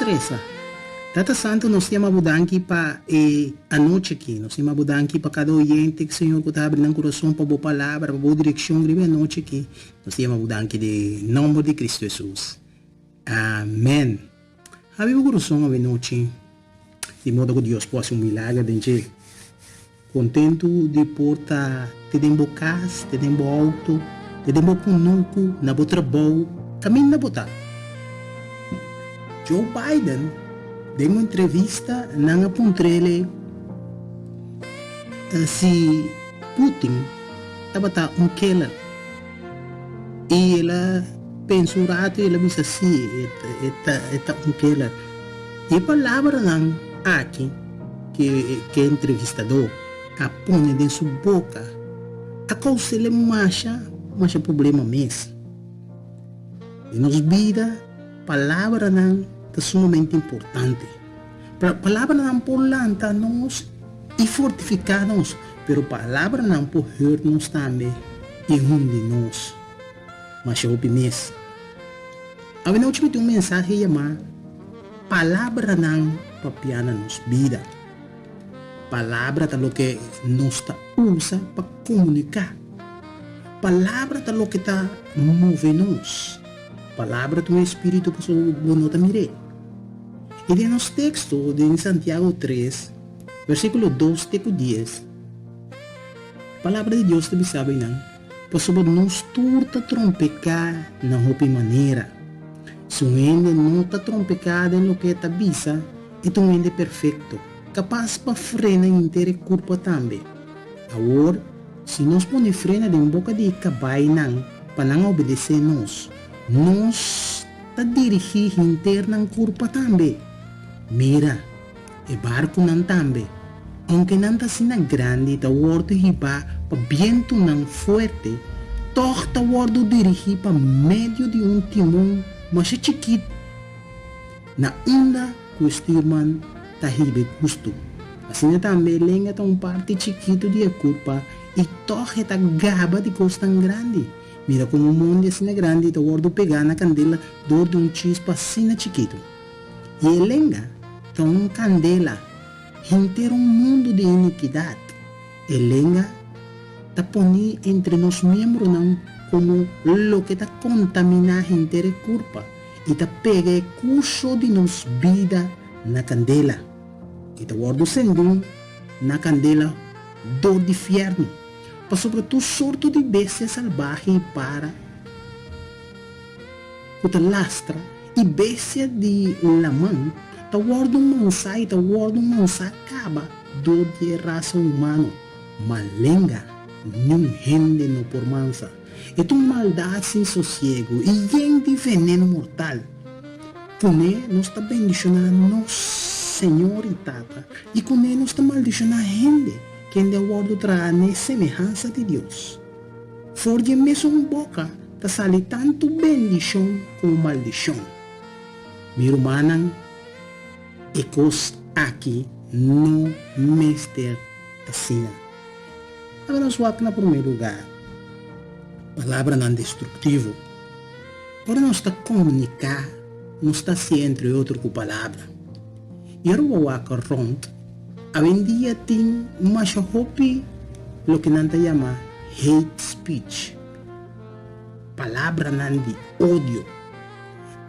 resa. Tata Santu, nos yama Bo danki pa e anochi aki. Nos yama Bo danki pa kada oyente, Señor, ku ta habri nan kurason pa Bo palabra, pa Bo direkshon riba e anochi aki. Nos yama Bo danki den nomber di Kristu Hesus. Amen. Habri bo kurason awe nochi, di moda ku Dios por hasi un milager den dje. Kontentu di por ta te den bo kas, te den bo outo, te den bo kunuku, na bo trabou, kaminda bo ta. Joe Biden den un entrevista nan a puntr'ele si Putin tabata un killer y el a pensa un rato y el a bisa si e ta un killer. Y e palabranan aki ke entrevistadó a pone den su boka a kous'el masha masha problema mes. Den nos bida palabranan ta sumamente importante. Palabranan por lanta nos i fortifiká nos, pero palabranan por hurt nos tambe i hundi nos masha hopi mes. Awenochi mi tin un mensahe yamá Palabranan Papiá na Nos Bida. Palabra ta loke nos ta usa pa komuniká. Palabra ta loke ta move nos. Palabra ta un espíritu pasobra bo no ta mir'é. I den nos teksto den Santiago tres, versíkulo dos te ku dies, Palabra di Dios ta bisa bo einan, Pasobra nos tur ta trompeká na hopi manera. Si un hende no ta trompeká den loke e ta bisa, e ta un hende perfekto, kapas pa frena henter e kurpa tambe. Awor, si nos pone frena den boka di e kabainan pa nan obedesé nos, nos ta dirigí henter nan kurpa tambe. Mira! E barkunan tambe, ounke nan ta asina grandi ta wòrdu hibá pa bientunan fuerte, tòg ta wòrdu dirigí pa medio di un timon masha chikit na unda ku e stürman ta hiba e gustu. Asina tambe e lenga ta un parti chikitu di e kurpa i tòg e ta gaba di kosnan grandi. Mira kon un mondi asina grandi ta wòrdu pegá na kandela dor di un chispa asina chikitu. I e lenga ta un kandela, henter un mundu di inikidat. E lenga ta poní entre nos miembronan komo loke ta kontaminá henter e kurpa i ta pega e kurso di nos bida na kandela. I ta wòrdu sendí na kandela dor di fièrnu, pasobra tur sorto di bestia salbahe i para ku ta lastra i bestia di laman ta wòrdu mansá i ta wòrdu mansá kaba dor di e rasa humano. Ma lenga niun hende no por mansa. E ta un maldat sin sosiegu i yen di veneno mortal. Kuné nos ta bendishoná nos Señor i Tata, i kuné nos ta maldishoná hende kende a wòrdu traha n'e semehansa di Dios. For di e mesun boka ta sali tantu bendishon komo maldishon. Mi rumannan, e kos aki no mester ta asina. Laga nos wak na promé lugá palabranan destruktivo. Ora nos ta komuniká, nos ta hasié entre otro ku palabra. I ora bo wak rònt, Awendia tin masha hopi loke nan ta yama hate speech, palabranan di odio.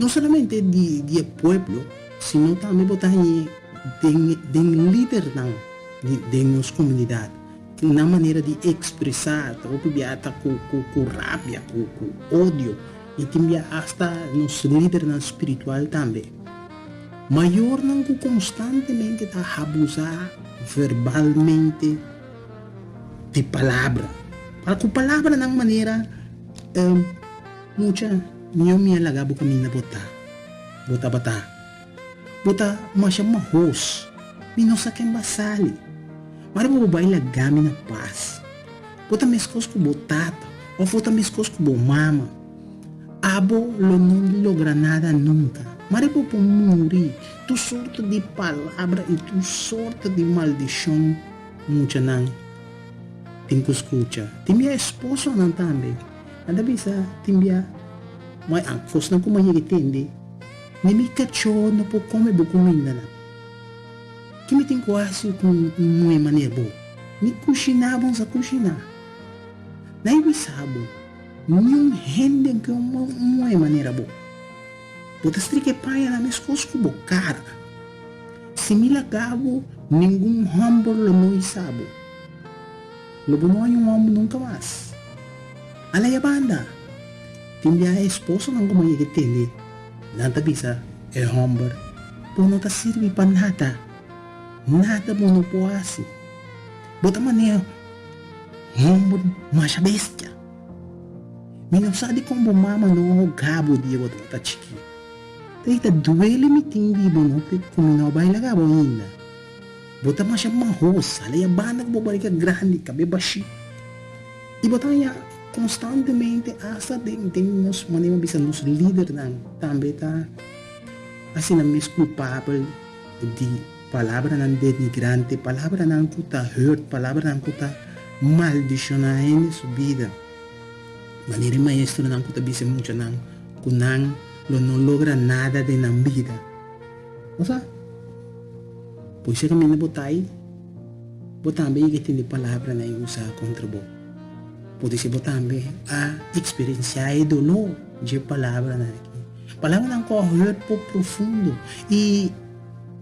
No solamente di di e pueblo, sino tambe bo ta hañ'é den den lidernan di den nos komunidat. Nan manera di ekspresá ta hopi bia ta ku ku ku rabia, ku ku odio i tin bia asta nos lidernan spiritual tambe. Mayornan ku konstantemente ta habusá verbalmente di palabra. Pa ku palabranan manera, Mucha, mihó mi a laga bo kaminda bo ta. Bo tabata. Bo ta masha mahos. Mi no sa ken ba sali. Mari bo bo bai laga mi na pas. Bo ta meskos ku bo tata òf bo ta meskos ku bo mama. Abo lo no logra nada nunka. Mari bo por muri tur sorto di palabra i tur sorto di maldishon muchanan tin ku skucha. Tin bia esposonan tambe. Nan ta bisa tin bia, Mai a kosnan ku mi a yega tende. Ni mi kachó no por kome bo kumindanan. Ki mi tin ku hasi ku un muhé manera bo? Ni kushiná bo no sa kushiná. Na e bisa bo, Niun hende ke un muhé manera bo. Bo ta strika e pañanan meskos ku bo kara. Si mi laga bo, ningun hòmber lo no hisa bo. Lo bo no haña un hòmber nunka mas. Ala e banda! Tin biaha e esposonan ku bo yega tende, nan ta bisa e hòmber, Bo no ta sirbi pa nada. Nada bo no por hasi. Bo ta manera hòmber masha bestia. Mi no sa dikon bo mama no a hoga bo dia bo tabata chikí. Ta i ta duele mi tin di bo no ku mi no a bai laga bo ainda. Bo ta masha mahos, sali a banda ku bo barika grandi, kabe bashí. I bo ta haña konstantemente asta den den nos manera di bisa nos lidernan tambe ta asina mes kulpabel di palabranan denigrante, palabranan ku ta hurt, palabranan ku ta maldishoná hende su bida. Manera e maestronan ku ta bisa e muchanan ku nan lo no logra nada den nan bida. Bo sa? Pues e kaminda bo ta ei, bo tambe yega tende palabranan ei usá kontra bo. Podisé bo tambe a eksperensiá e doló dje palabranan aki. Palabranan ku a hurt bo profundo i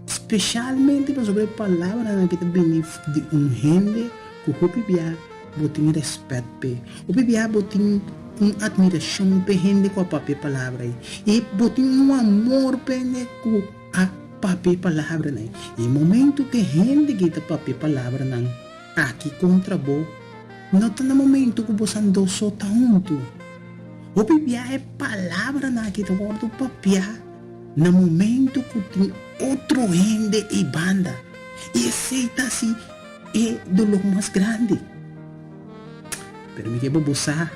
speshalmente pasobra e palabranan aki ta bini di un hende ku hopi bia bo tin rèspèt p'e. Hopi bia bo tin un atmirashon p'e hende ku a papia e palabra ei. I bo tin un amor p'e hende ku a papia e palabranan ei. I e momentu ku e hende ki ta papia e palabranan aki kontra bo, no ta na momentu ku bosan dos so ta huntu. Hopi bia e palabranan aki ta wòrdu papiá na momentu ku tin otro hende ei banda. I esei ta hasi e doló mas grandi. Pero mi ke pa bo sa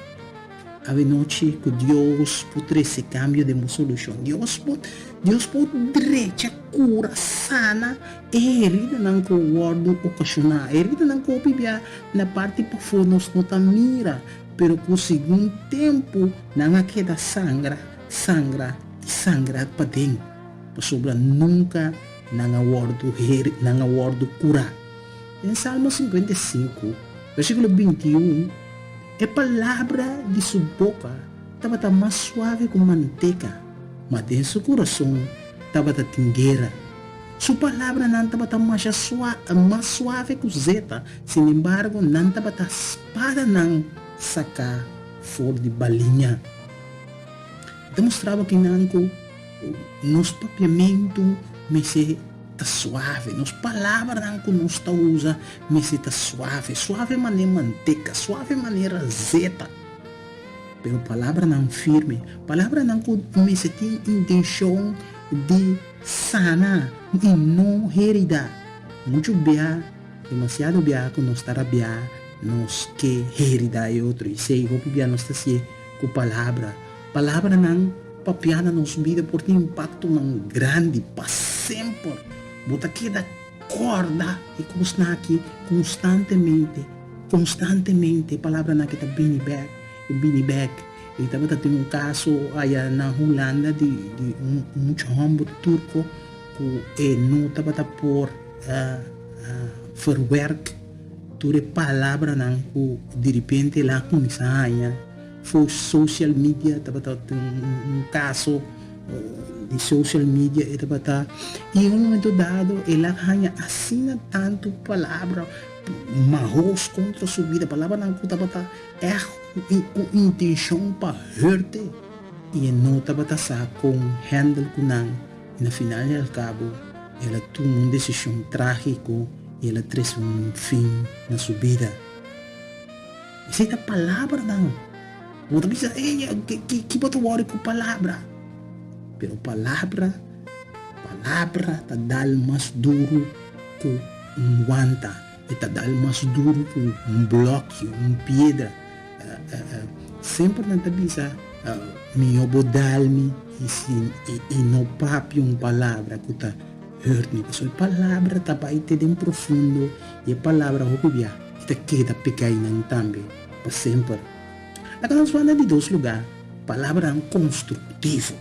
awenochi ku Dios por trese kambio den bo solushon. Dios por Dios por drecha, kura, sana e heridanan ku wòrdu okashoná. E heridanan ku hopi bia na parti pafó nos no ta mira, pero ku segun tempu nan a keda sangra, sangra i sangra paden, pasobra nunka nan a wòrdu heri, nan a wòrdu kurá. Den Salmo 55, versíkulo 21, e palabra di su boka tabata mas suave ku manteka, ma den su kurason tabata tin guera. Su palabranan tabata masha sua, mas suave ku zeta, sinembargo nan tabata spadanan saká for di baliña. E ta mustraba kinan ku nos papiamentu mester ta suave, nos palabranan ku nos ta usa mester ta suave, suave manera manteka, suave manera zeta, pero palabranan firme, palabranan ku mester tin intenshon di sana i no herida. Muchu bia, demasiado bia ku nos ta rabiá, nos ke herida e otro, i esei hopi bia nos ta hasié ku palabra. Palabranan papiá na nos bida por tin impaktonan grandi pa semper. Bo ta keda kòrda e kosnan aki konstantemente, konstantemente e palabranan aki ta bini bèk i bini bèk. I tabata tin un kaso aya na Hulanda di di un mucha hòmber turko ku e no tabata por verwèrk tur e palabranan ku diripente el a kuminsá haña. For social media tabata tin un caso di social media e tabata y en un momento dado el a haña asina tanto palabra mahos contra su vida, palabranan cu tabata echt cu intencion pa hurt'e y e no tabata sa con handle cu nan y na final y al cabo el a tuma un decision tragico y el a trece un fin na su bida. Esei ta palabranan. Bo ta bisa, Ey, ki bo ta wòri ku palabra? Pero palabra, palabra ta dal mas duru ku un wanta. E ta dal mas duru ku un blòki, un piedra. Semper nan ta bisa, Mihó bo dal mi i no papia un palabra ku ta hurt mi. Pasobra e palabra ta bai te den profundo i e palabra hopi bia. I ta keda pegá einan tambe pa semper. Laga nos wak na di dos lugá, palabranan konstruktivo.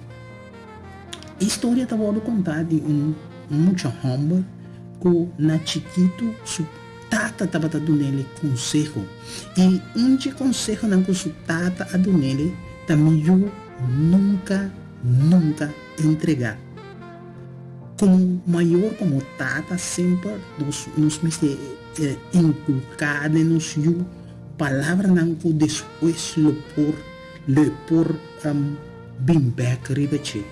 E historia ta wòrdu kontá di un mucha hòmber ku na chikitu su tata tabata dun'el konseho. I un dje konsehonan ku su tata a dun'el ta mi yu nunka, nunka entregá. Komo mayor, komo tata semper nos nos mester inkulká den nos yu palabranan ku despues lo por lo e por bin bek riba dje.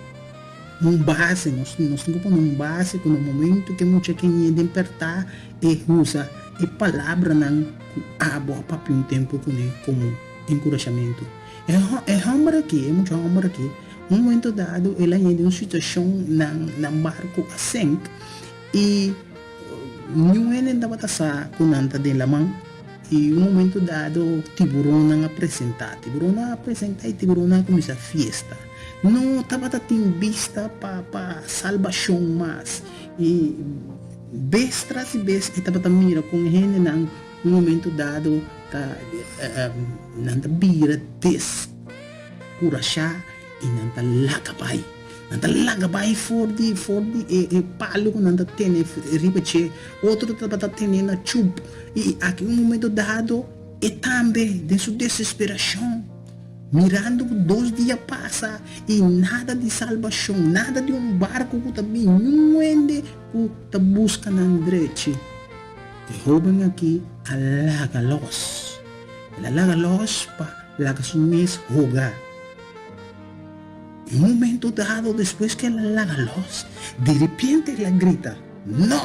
Un base, nos nos tin ku pone un base ku na momento ku e mucha ke ñe den pèrtá e usa e palabranan ku abo a papia un tempu kuné komo enkurashamentu. E e hòmber aki, e mucha hòmber aki, un momento dado el a ñe den un situashon nan nan barku a senk i niun hende tabata sa ku nan ta den laman i un momento dado tiburonnan a presentá. Tiburonnan a presentá i tiburonnan a kuminsá fiesta. No tabata tin bista pa pa salbashon mas. I bes tras di bes e tabata mira kon e hendenan un momento dado ta nan ta bira deskurashá i nan ta laga bai. Nan ta laga bai for di for di e e palu ku nan ta tene riba dje. Otro tabata tene na chup. I aki un momento dado e tambe den su desesperashon, mirando ku dos dia pasa i nada di salbashon, nada di un barku ku ta bin, niun hende ku ta buska nan drechi. E hoben aki a laga los. El a laga los pa laga su mes hoga. Un momento dado despues ku el a laga los, diripiente el a grita, No!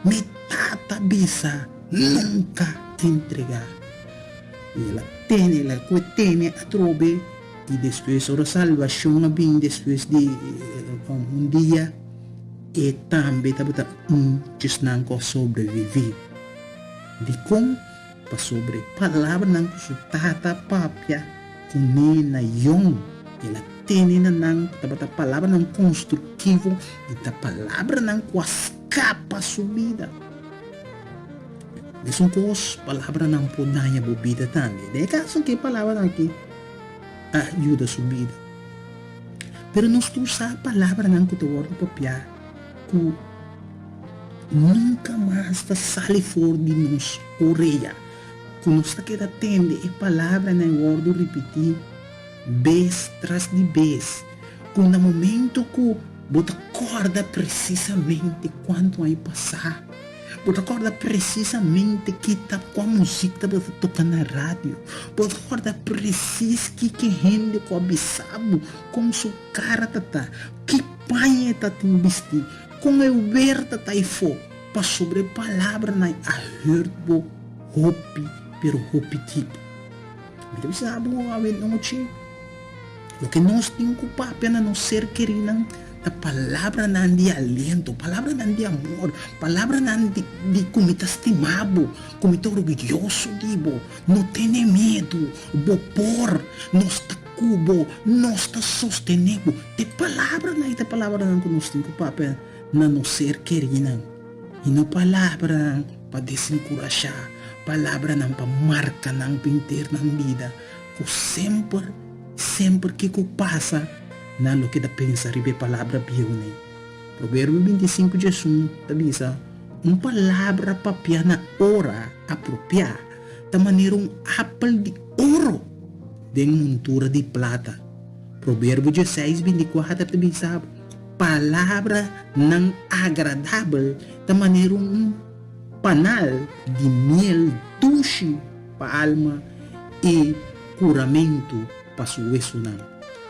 Mi tata bisa nunka entregá. I el a tene, el a kue tene atrobe, i despues ora salbashon a bin despues di un dia, e tambe tabata un djesnan ku a sobreviví. Dikon? Pasobra e palabranan ku su tata a papia kuné na yòn, el a tene na nan ku tabata palabranan konstruktivo i ta palabranan ku a skapa su bida. Mesun kos, palabranan por daña bo bida tambe. Den e kaso aki e palabranan aki a yuda su bida. Pero nos tur sa palabranan ku ta wòrdu papiá ku nunka mas ta sali for di nos orea, ku nos ta keda tende e palabranan wòrdu ripití bes tras di bes, ku na momento ku bo ta kòrda presisamente kuantu aña pasá, Bo ta kòrda presisamente ki ta kua muzik tabata toka na radio. Bo ta kòrda presis kiko hende ku a bisa bo, kon su kara ta ta, ki paña e ta tin bistí, kon e wer ta ta efó. Pasobra e palabranan a hurt bo hopi, pero hopi dip. Mi ta bisa bo awenochi, loke nos tin ku papia na nos ser kerinan ta palabranan di aliento, palabranan di amor, palabranan di di ku mi ta stima bo, ku mi ta orguyoso di bo. No tene miedu, bo por, nos ta ku bo, nos ta sostené bo. Ta e palabranan ei ta palabranan ku nos tin ku papia na nos ser kerinan. I no palabranan pa desenkurashá, palabranan pa marka nan pinter nan bida, ku semper, semper kiko pasa, nan lo keda pensa riba e palabra bieu nei. Proverbio 25 diesun ta bisa, Un palabra papiá na ora apropiá ta manera un apel di oro den montura di plata. Proverbio dieseis 24 ta bisa, Palabranan agradabel ta manera un panal di miel dushi pa alma i kuramentu pa su wesunan.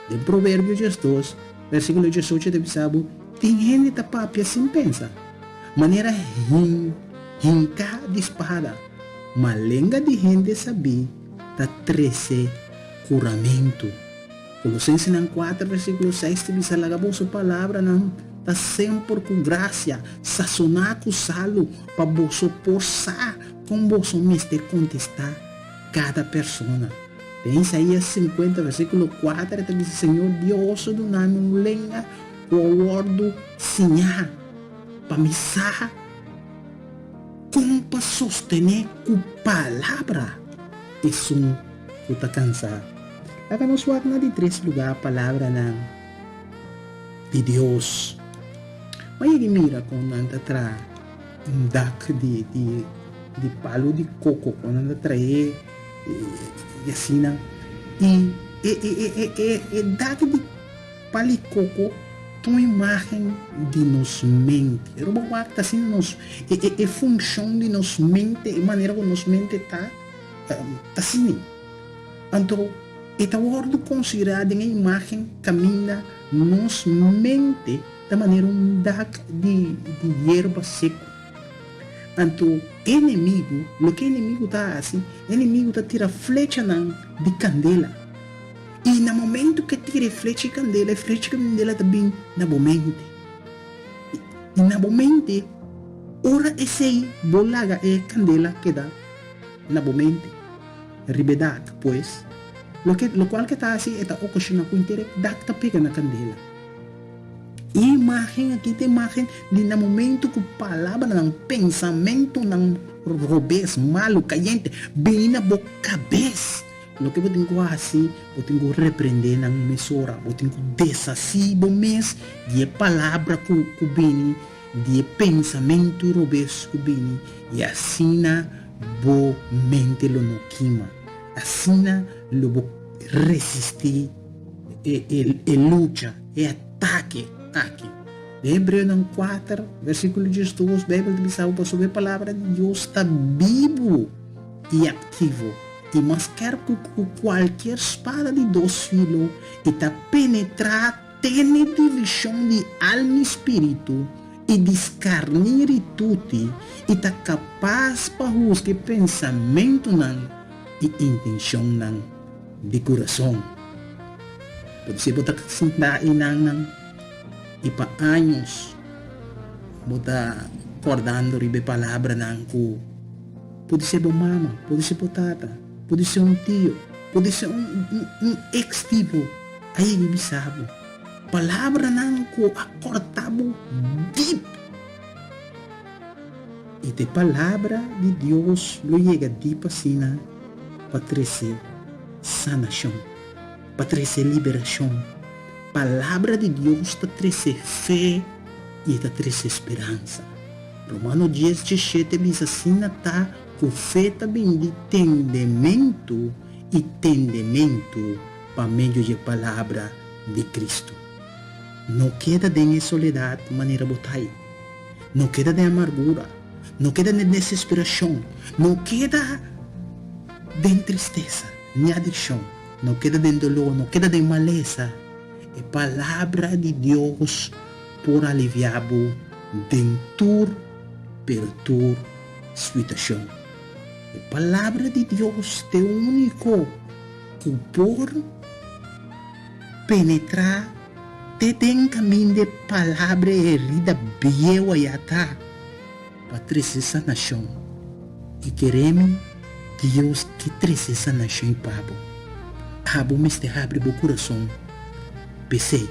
Den Proverbio diesdos, versíkulo diesocho ta bisa bo, Tin hende ta papia sin pensa, manera hinká di spada, ma lenga di hende sabí ta trese kuramentu. Kolosensenan kuater versíkulo seis ta bisa, Laga boso palabranan ta semper ku grasia, sasoná ku salu, pa boso por sa kon boso mester kontestá kada persona. Den Isaías sinkuenta versíkulo kuater e ta bisa, Señor Dios a duna mi un lenga ku a wòrdu siñá pa mi sa kon pa sostené ku palabra esun ku ta kansá. Laga nos wak na di tres lugá palabranan. di Dios. Bo a yega mira kon nan ta traha un dak di di di palu di koko, kon nan ta trahe i asina. I e e e e e dak di palu di koko ta un imagen di nos mente. Ora bo wak ta asina nos e e e funshon di nos mente, e manera ku nos mente ta ta asina. Anto e ta wòrdu konsiderá den e imágen kaminda nos mente ta manera un dak di di yerba seku. Anto e enemigu, loke e enemigu ta hasi, e enemigu ta tira flechanan di kandela. I na momentu ku e tira e flecha di kandela, e flecha di kandela ta bin na bo mente. I na bo mente, ora esei bo laga e kandela keda na bo mente. Riba e dak, pues, loke lokual ke ta hasi e ta okashoná ku henter e dak ta pega na kandela. E imágen aki ta imágen di na momentu ku palabranan, pensamentunan robes, malu, kayente bini na bo kabes, loke bo tin ku hasi, bo tin ku reprendé nan mesora, bo tin ku deshasí bo mes di e palabra ku ku bini, di e pensamentu robes ku bini, i asina bo mente lo no kima. Asina lo bo resistí e e lucha, e atake aki. Den Hebreonan kuater, versíkulo diesdos, Beibel ta bisa bo pasobra e Palabra di Dios ta bibu i aktivo, i mas skerp ku kualkier spada di dos filo, i ta penetrá te n'e divishon di alma i spiritu, i diskarní ri tuti, i ta kapas pa husga e pensamentunan i intenshonnan di kurason. Podisé bo ta sintá einannan i pa años bo ta kòrdando riba e palabranan ku podisé bo mama, podisé bo tata, podisé un tio, podisé un un ex di bo a yega bisa bo. Palabranan ku a kòrta bo dip. I ta e palabra di Dios lo yega dip asina pa trese sanashon, pa trese liberashon. Palabra di Dios ta trese fe i e ta trese speransa. Romano dies diesshete bisa asina ta ku fe ta bin di tendementu i tendementu pa medio di e palabra di Cristo. No keda den e soledad manera bo ta ei. No keda den amargura. No keda den desesperacion. No keda den tristesa ni adiccion. No keda den dolor. No keda den malesa. E palabra di Dios por alivia bo den tur pero tur situacion. E palabra di Dios ta e unico cu por Penetrá te den kaminda e palabra e herida bieu ayá ta pa trese sanashon. I kere mi, Dios ke trese sanashon pa bo. Abo mester habri bo kurason p'esei.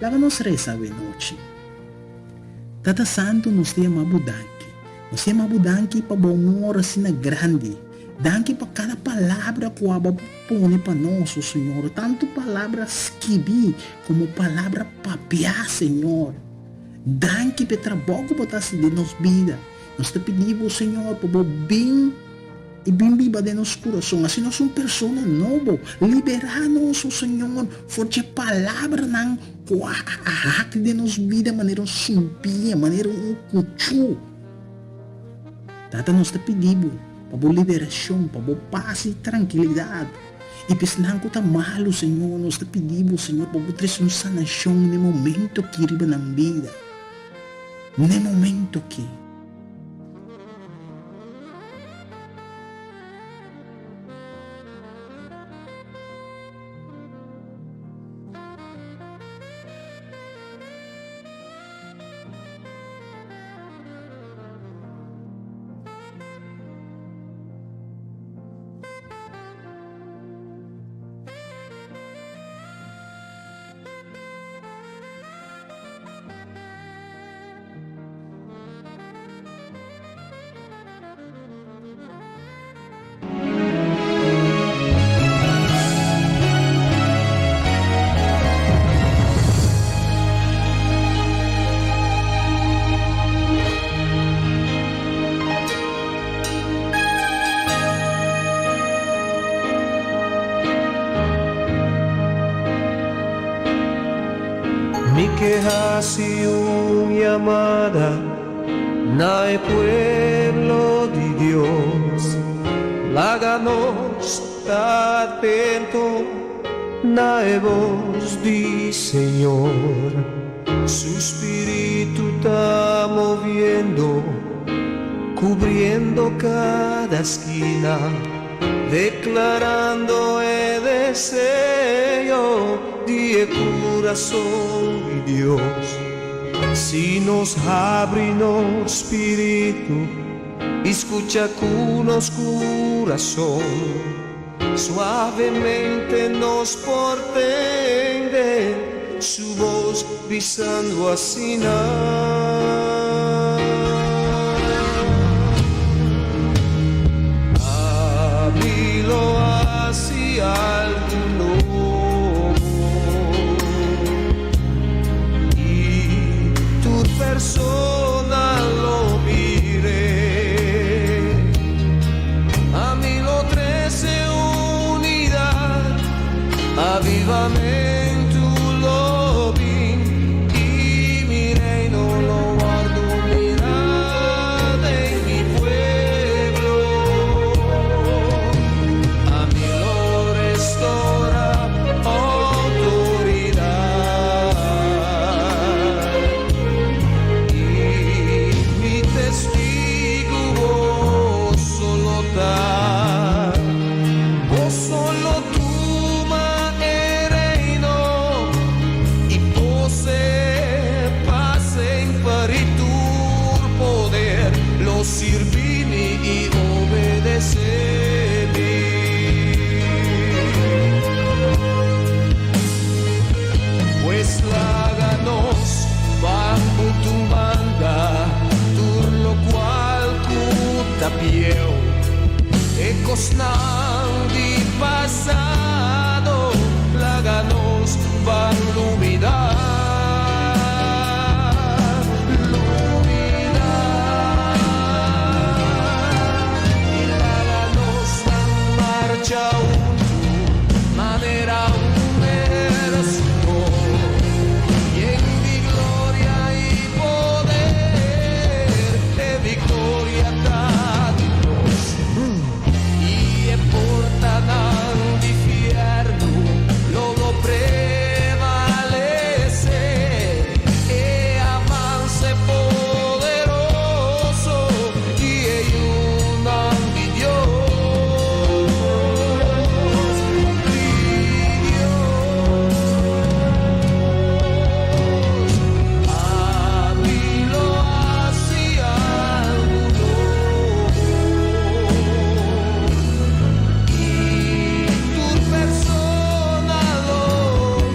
Laga nos resa awe nochi. Tata Santu, nos ta yama bo danki. Nos ta yama bo danki pa bo amor asina grandi. Danki pa kada palabra ku abo a pone pa nos, o Señor, tantu palabra skibí komo palabra papiá, Señor. Danki pa e trabou ku bo ta hasi den nos bida. Nos ta pidi bo, Señor, pa bo bin i bin biba den nos kurason. Hasi nos un persona nobo. Liberá nos, o Señor, for dje palabranan ku a hak den nos bida manera un sumpia, manera un kuchú. Tata nos ta pidi bo pa bo liberacion, pa bo paz y trankilidad. Y pa esnan cu ta malo, Señor, nos ta pidi bo, Señor, pa bo trece un sanacion n'e momento aki riba nan bida. N'e momento aki. ke hasi un yamada na e pueblo di Dios. Laga nos ta atento na e bos di Señor. Su spiritu ta moviendo, kubriendo kada skina, deklarando e deseo di e kurason di Dios. Si nos habri nos spiritu i skucha ku nos kurason, suavemente nos por tende su bos bisando asina. Ami lo hasi algu nobo i tur persona lo mir'é. Ami lo trese unidat, avivamentu lo bin i mi reino lo wòrdu mirá den mi pueblo. Ami lo restorá outoridat i mi testigu boso lo ta. Boso lo tuma e reino i posee pa semper i tur poder lo sirbi mi i obedesé mi. Pues laga nos ban buta un banda tur lokual ku ta bieu, e kosnan di pasado laga nos ban lubidá, lubidá. I laga nos ban marcha huntu manera un ehérsito yen di gloria i poder, e viktoria ta di nos. I e portanan di fièrnu lo no prevalesé. E avanse poderoso di e yunan di Dios, di Dios. Ami lo hasi algu nobo i tur persona lo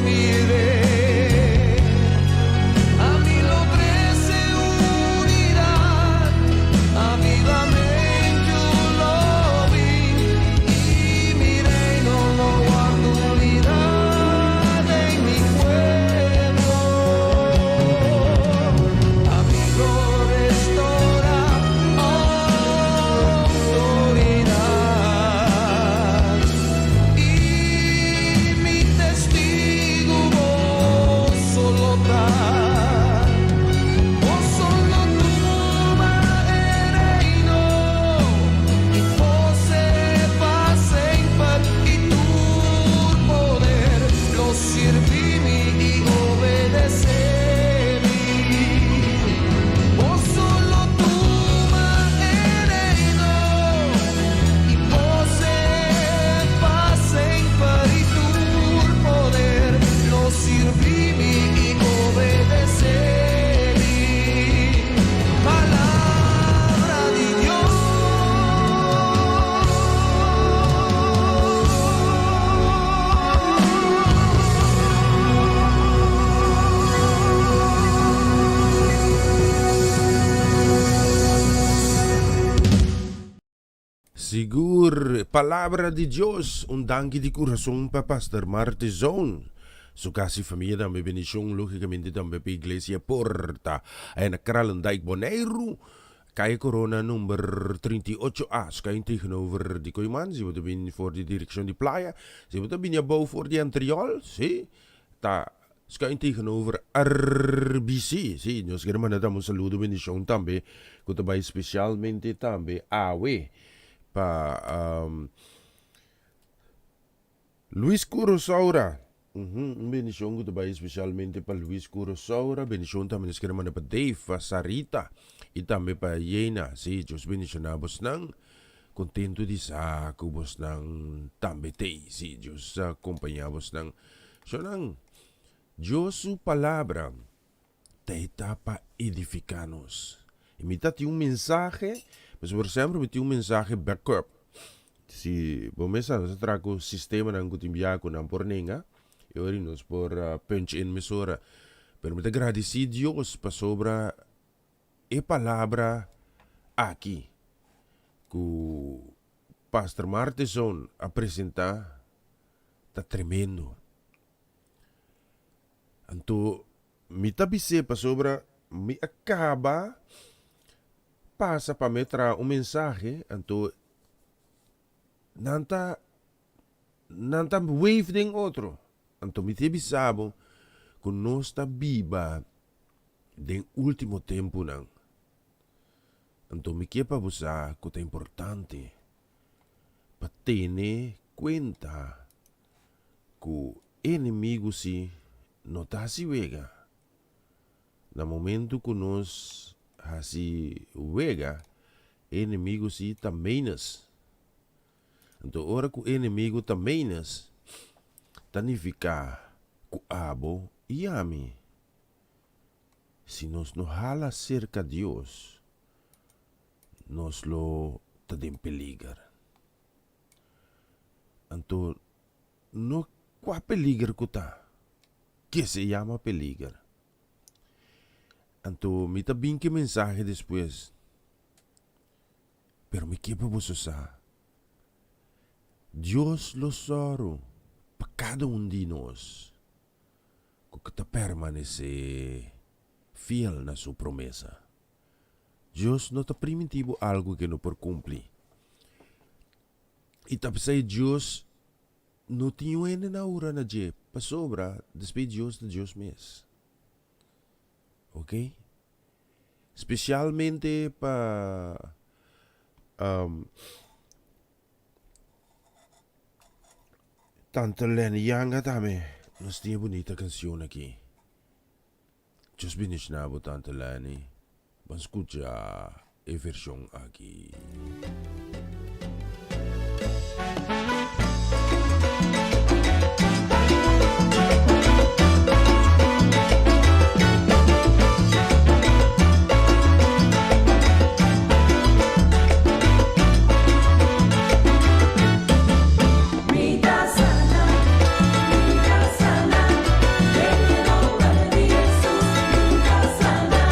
mir'é. Ami lo trese unidat, avivamentu lo bin i mi reino lo wòrdu mirá den mi pueblo. Ami lo restorá outoridat i mi testigu boso lo ta. Boso lo tuma e reino i posee pa semper i tur poder lo sirbi mi i obedesé mi. Boso lo tuma e reino i posee pa semper i tur poder lo sirbi mi i obedesé mi. Palabra di Dios. Sigur, Palabra di Dios! Un danki di kurason pa Pastor Martizon, su kas i famia tambe. Bendishon logikamente tambe pa Iglesia Porta aya na Kralendijk, Boneiru, Kaya Corona number 38 A, schuin tegenover di Kooiman. Si bo ta bini for di direkshon di playa, si bo ta bini abou for di Antriol, si, ta. Schuin tegenover RBC. Sí, nos quiere mandar tambe un saludo, bendicion tambe, cu ta bay specialmente tambe awe pa um, Luis Curosaura. Uhum, un bendicion cu ta bay specialmente pa Luis Curosaura. Bendicion tambe nos quiere manda pa Dave, pa Sarita y tambe pa Jena. Sí, Dios bendiciona bosnan. Contento di sa cu bosnan tambe tey. Sí, Dios acompaña bosnan. Shonnan, Dios su palabra ta e ta pa edifica nos. Y mi ta tin un mensahe, pasobra semper mi tin un mensahe backup. Si bo mes sa, nos ta traha cu sistemanan cu tin bia cu nan por nenga, e ora nos por punch in mesora. Pero mi ta gradici Dios pasobra e palabra aki cu Pastor Martison a presenta ta tremendo. Anto mi ta bis'é pasobra mi a kaba pasa pa mi traha un mensahe, anto nan ta nan ta wave den otro. Anto mi ta bisa bo ku nos ta biba den último tempunan. Anto mi ke pa bo sa ku ta importante pa tene kuenta ku enemigu si no ta hasi wega. Na momentu ku nos hasi wega, e enemigu si ta minus. Anto ora ku enemigu ta minus, ta nifiká ku abo i ami. Si nos no hala serka Dios, nos lo ta den peliger. Anto, no kua peliger ku ta, ke se yama peliger. Anto, mi ta bin ku e mensahe despues, pero mi ke pa boso sa, Dios lo sòru pa kada un di nos ku ta permanesé fiel na su promesa. Dios no ta primintí bo algu ku e no por kumpli. I ta p'esei Dios no tin un hende na ora na dje, pasobra despues Dios ta Dios mes. Ok? Spesialmente pa Tante Lenny Yanga tambe nos tin e bunita kanshon aki. Dios bendiciona bo tante Lenny. Ban scucha e version aki. Mi ta sana, mi ta sana, den e nomber di Jesus. Mi ta sana,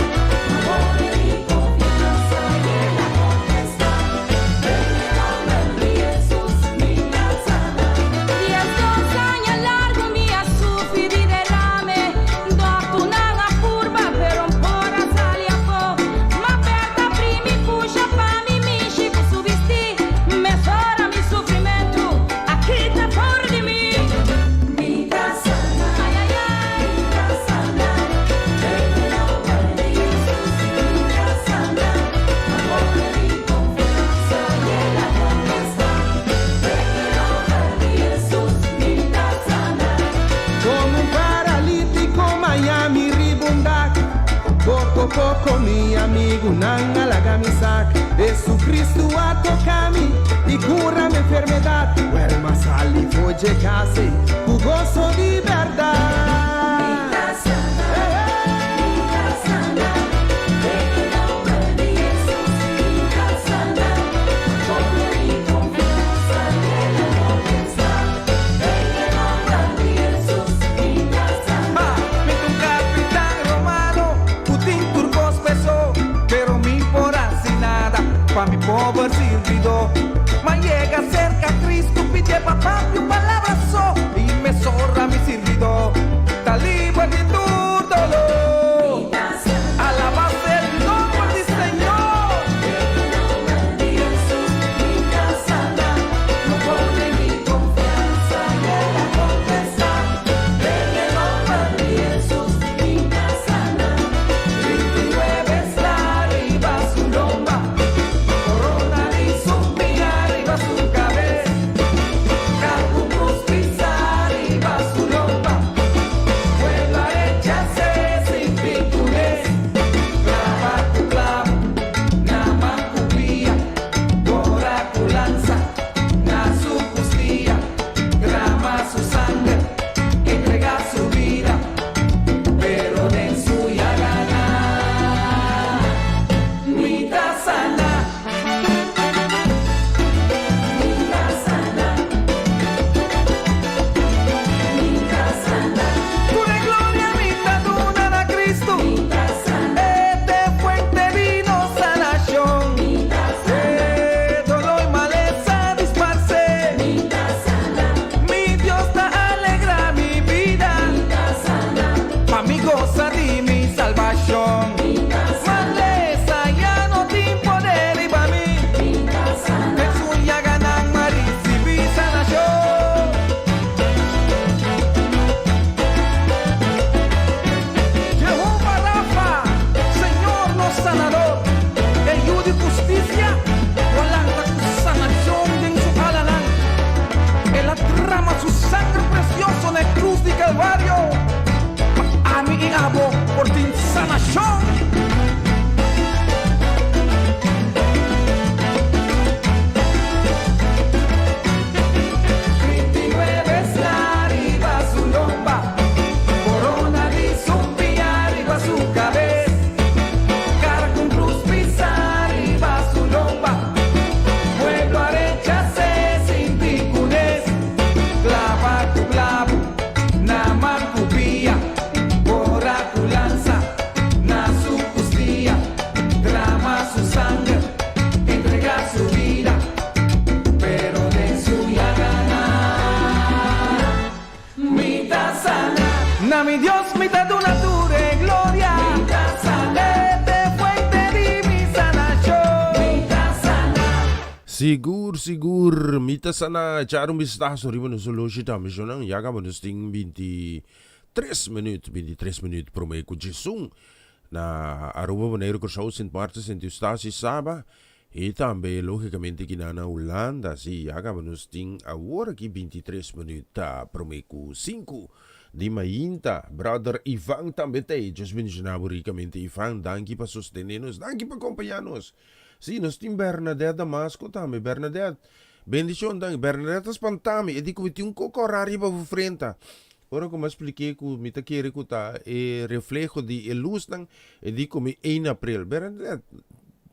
ma pone mi confiansa y el a contesta. Den e nomber di Jesus, mi ta sana. 12 aña largo mi a sufri di derame. Dokternan a purba, pero no por a sali afó. M'a aperta primi pusha pa mi mishi ku su bistí. Mesora mi sufrimentu a kita for di mi. Mi ta sana, mi ta sana, den e nomber di Jesus. Mi ta sana, m'a pone mi konfiansa i el a kontestá. Den e nomber di Jesus, mi ta sana. Como un paralítico m'a haña mi riba un dak. Poco poco mi amigunan a laga mi sak. Jesucristo a toca mi y cura mi enfermedad. Wel m'a sali for dje cas ei cu goso di berdad. Mi ta sana, mi ta sana, den e nomber di Jesus. Mi ta sana, m'a pone mi confiansa i el a contesta. Den e nomber di Jesus, mi ta sana. Mi ta un capitan romano cu tin tur cos peso, pero mi por haci nada pa mi pober sirbido. M'a yega cerca Cristo, pidie pa papia un palabra so, y mesora mi sirbido ta liber di tur dolor. Mi ta sana, Alaba sea el nomber di Señor. Den e nomber di Jesus, mi ta sana. M'a pone mi confiansa i el a contesta. Den e nomber di Jesus. Sigur, sigur, mi ta sa na echar un bistaso riba nos oloshi tambe, shonnan. Ya caba nos tin 23 minuut, 23 minuut prome cu djesun na Aruba, Boneiru, Curaçao, Sint Maarten, Sint Eustatius, Saba y tambe logicamente kinan na Hulanda. Si, ya caba nos tin awor aki 23 minuut ta prome cu 5 di mainta. Brother Ivan tambe ta ey. Dios bendiciona bo ricamente, Ivan. Danki pa sostene nos, danki pa acompaña nos. Sí, nos tin Bernadette Damasco tambe. Bernadette, bendicion danki. Bernadette a spanta mi. E di cu mi tin un coco riba bo frenta. Ora cu mi a spliké cu mi ta kere cu ta e refleho di e lusnan, e di cu mi 1 april. Bernadette,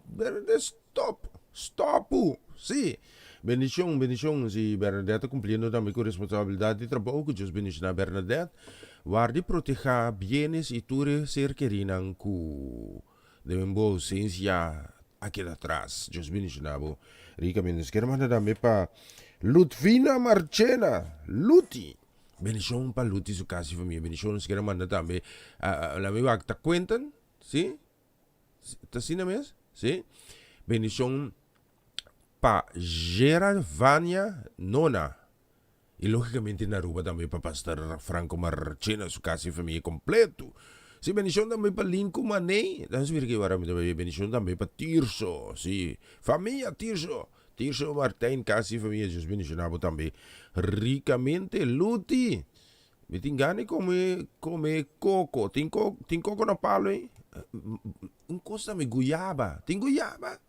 Bernadette, stop! Stopu! Sí. Bendicion, bendicion. Si Bernadette ta cumpliendo tambe cu responsabilidad di trabou, cu Dios bendiciona Bernadette. Warda y proteha bienes y tur e ser kerinan cu. Den bo ausencia a keda atras. Dios bendiciona bo ricamente. Nos kier manda tambe pa Ludvina Marchena, Luti. Bendicion pa Luti su casa y familia. Bendicion nos kier manda tambe la mi wak ta Quentin, si? Ta asina mes? Si? Bendicion pa Geravania Nona. Y logicamente na Aruba tambe pa Pastor Franco Marchena su casa y familia completo. Si bendicion tambe pa Linco Maney. Dan si mira wara mi tambe bendicion tambe pa Tirso. Si familia Tirso. Tirso Martijn casa y familia Dios bendiciona bo tambe ricamente. Luti. Mi tin gana di come come coco. Tin coco tin coco na palo ey? Un cos tambe guyaba. Tin guyaba?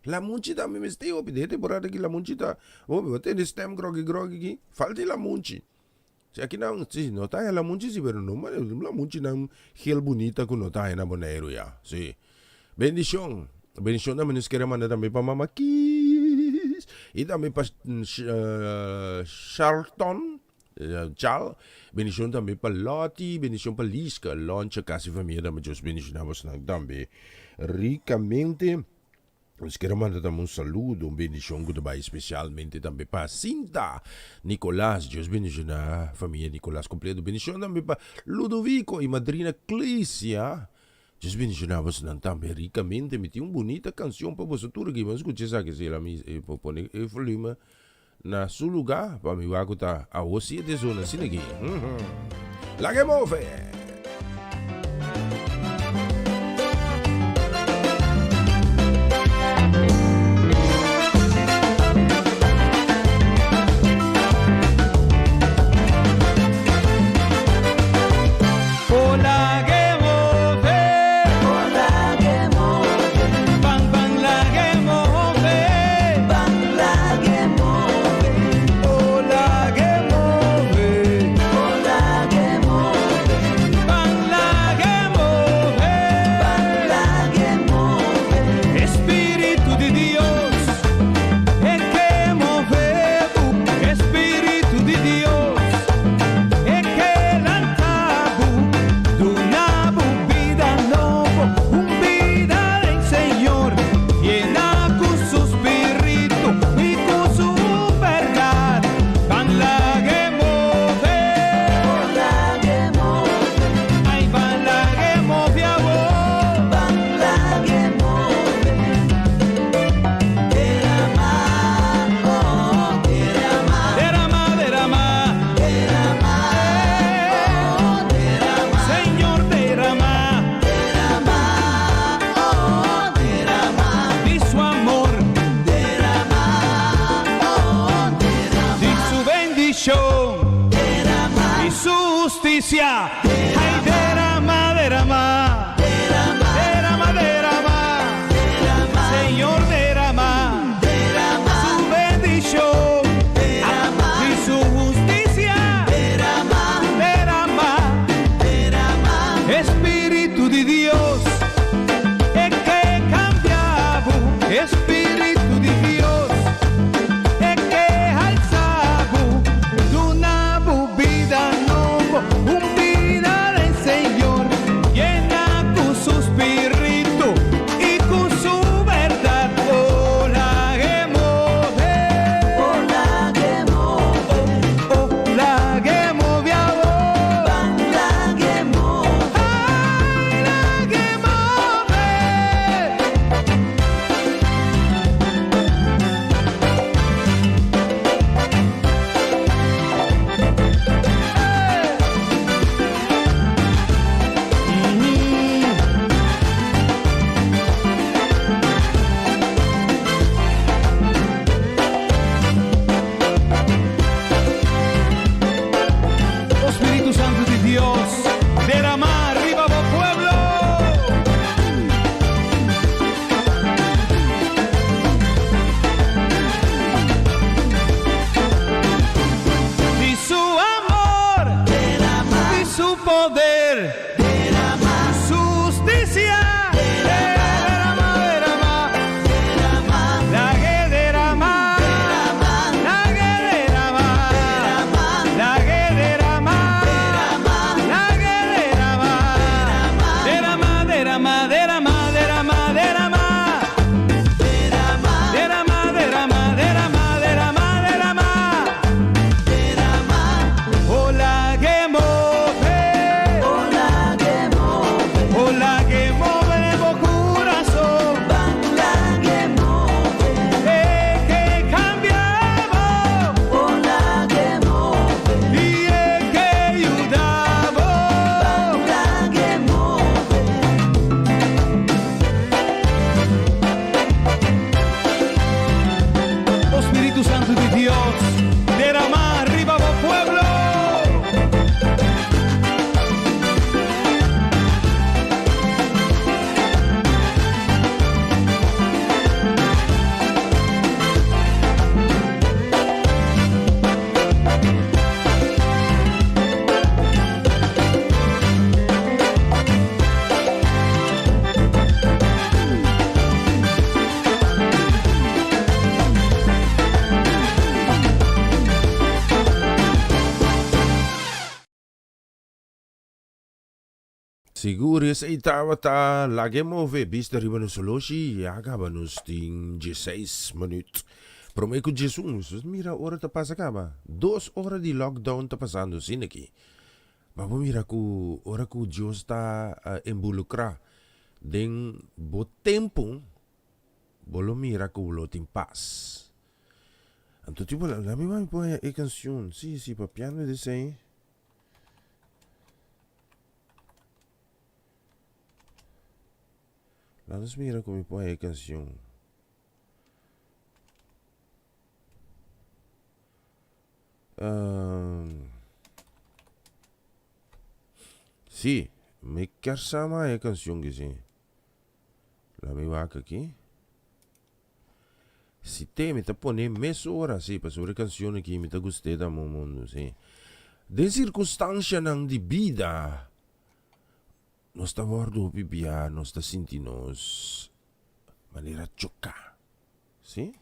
Lamunchi tambe mester hopi. Den e temporada aki lamunchi ta hopi. Bo tende stem grogi grogi aki. Falta e lamunchi. Si aki nan, si no ta haya lamunchi si, pero no manera lamunchinan gel bunita ku no ta haya na Boneiru ya. Si. Bendishon. Bendishon tambe nos kere manda tambe pa Mama Kies i tambe pa Charlton. Chal. Bendishon tambe pa Lottie. Bendishon pa Liska. Loncha kasi famia tambe. Dios bendishona bosnan tambe rikamente. Nos kier a manda tambe un saludo, un bendishon ku ta bai spesialmente tambe pa Sinta Nicolas. Dios bendishoná famia Nicolas kompleto. Bendishon tambe pa Ludovico i madrina Clesia. Dios bendishoná bosonan tambe rikamente. Mi tin un bunita kanshon pa boso tur aki. Bo skucha esaki si el a mi pone e volume na su lugá pa mi wak ku ta awo siete zona asina aki. Laga e move! Sigur esei tabata Lag'e move bista riba nos oloshi ya kaba nos tin dieseis minuut prome ku diesun. Nos mira ora ta pasa kaba. Dos ora di lockdown ta pasando asina aki. Ma bo mira ku ora ku Dios ta involukrá den bo tempu bo lo mira ku bo lo tin pas. Anto tipo la mi mami pone e kanshon si si papiando di esei. Laat nos mira ku mi por haña e kanshon. Um, sí, mi kier sa mas e kanshon ki sí. La mi wak aki. Si te mi ta pone mesora si pasobra e cancion aki mi ta gust'e ta mo mundo si. Den circunstancianan di bida nos ta wordo hopi bia nos ta sinti nos manera choca si.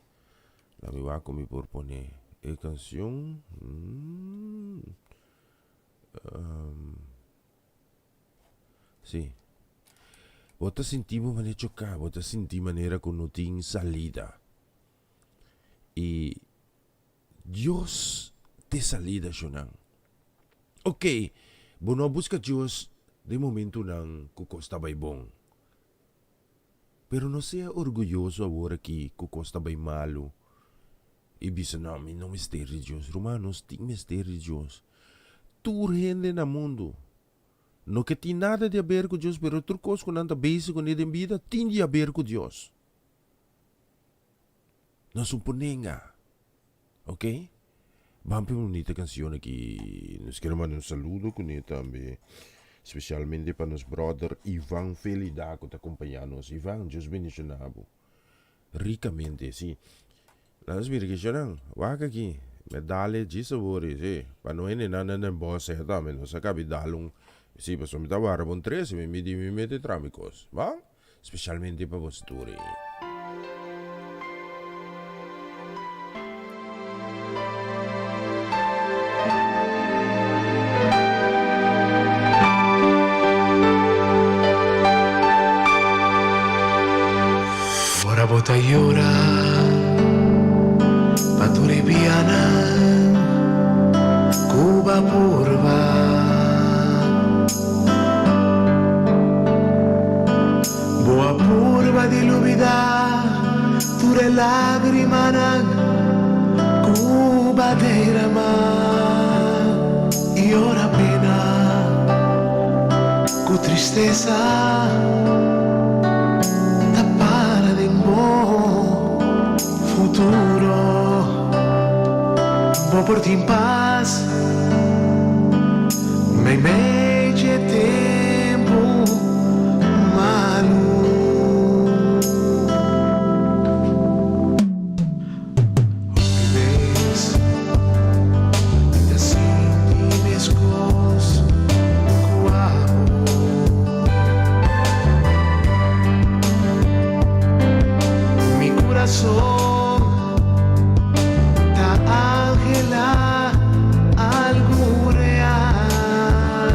La mi wak cu mi por pone e cancion. Sí. Bo ta sinti bo manera choká, bo ta sinti manera ku no tin salida. I Dios t'e salida, shonnan. Oké, bo no a buska Dios den momentunan ku kos ta bai bon. Pero no sea orguyoso awor aki ku kos ta bai malu i bisa, No, mi no mester di Dios. Ruman, nos tin mester di Dios. Tur hende na mundu no ke tin nada di haber ku Dios, pero tur kos ku nan ta bezig kuné den bida tin di haber ku Dios. Nos un por nenga. Ok? Ban p'e bunita cancion aki. Nos quiere manda un saludo cune tambe. Specialmente pa nos brother Ivan Felida cu ta acompaña nos. Ivan, Dios bendiciona bo. Ricamente, si. Laat nos mira kishonan. Wak aki. Me dale djis awor, si. Pa no hendenan nan den bos eh tambe. Nos a cabi dal un. Si, pasobra mi ta wara bon trece. Mi midi mi mete tra mi cos. Ban? Specialmente pa boso tur ei. Ora bo ta yora pa tur e bianan ku bo a purba. Bo a purba di lubidá tur e lágrimanan ku bo a derama i ora pena ku tristesa ta para den bo futuro. Bo por tin pas meimei dje tempu malu. Hopi bes mi ta sinti meskos ku abo. Mi kurason ta anhelá algu real.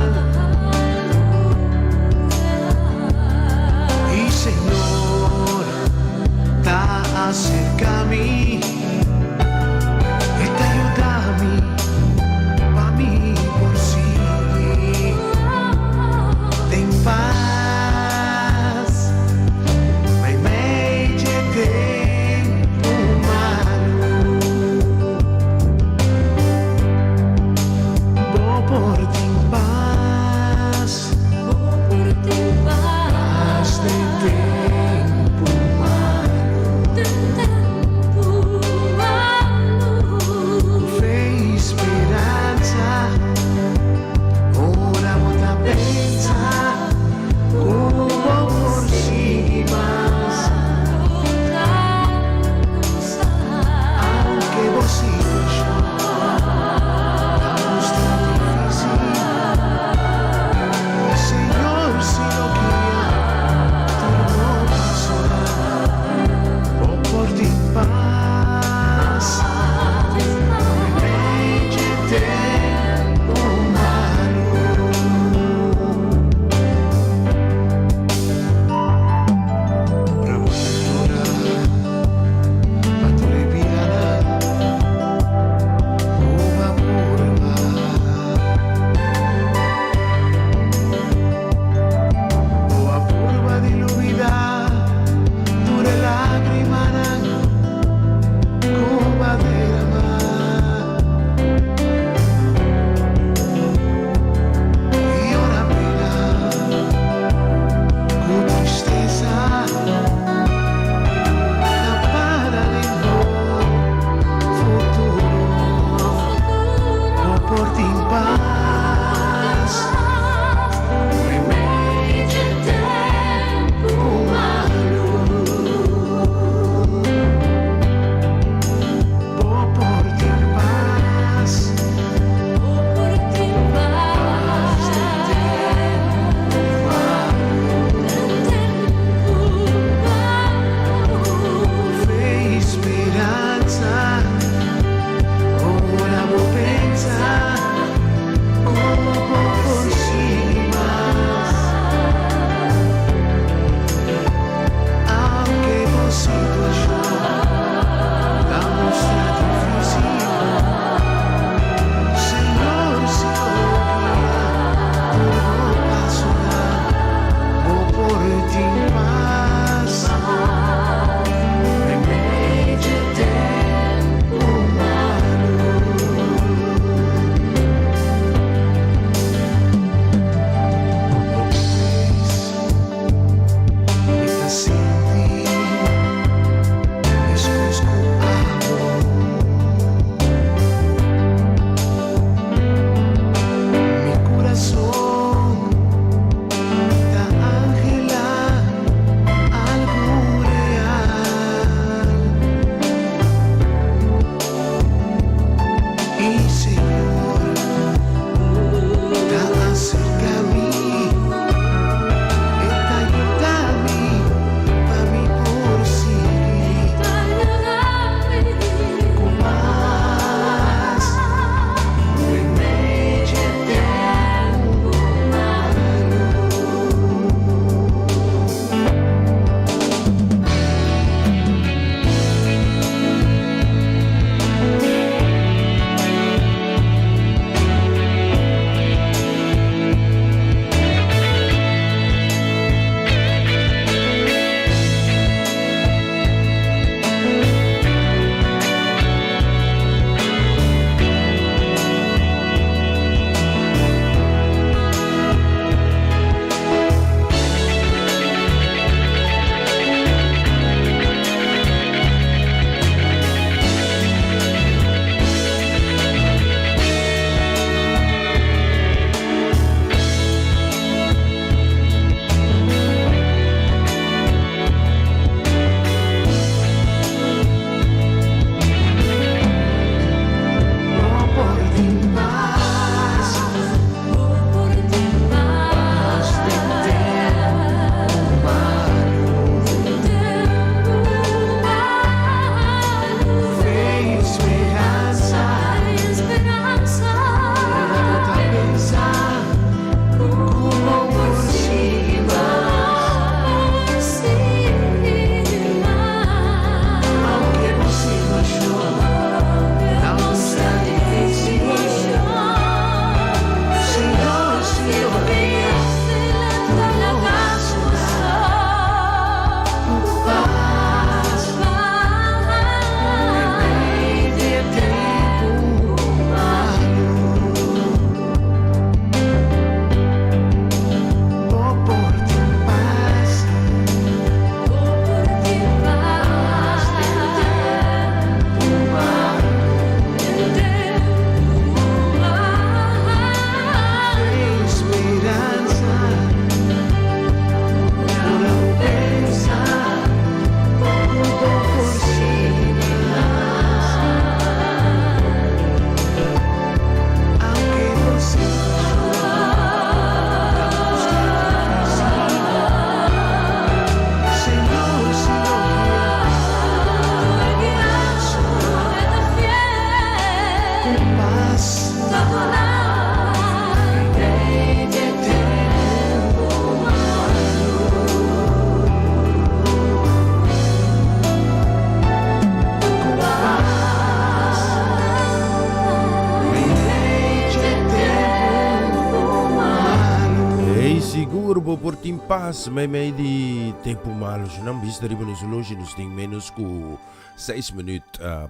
Ey sigur bo por tin pas meimei di tempu malu. Si nan bista riba nos oloshi nos tin menos ku seis minuut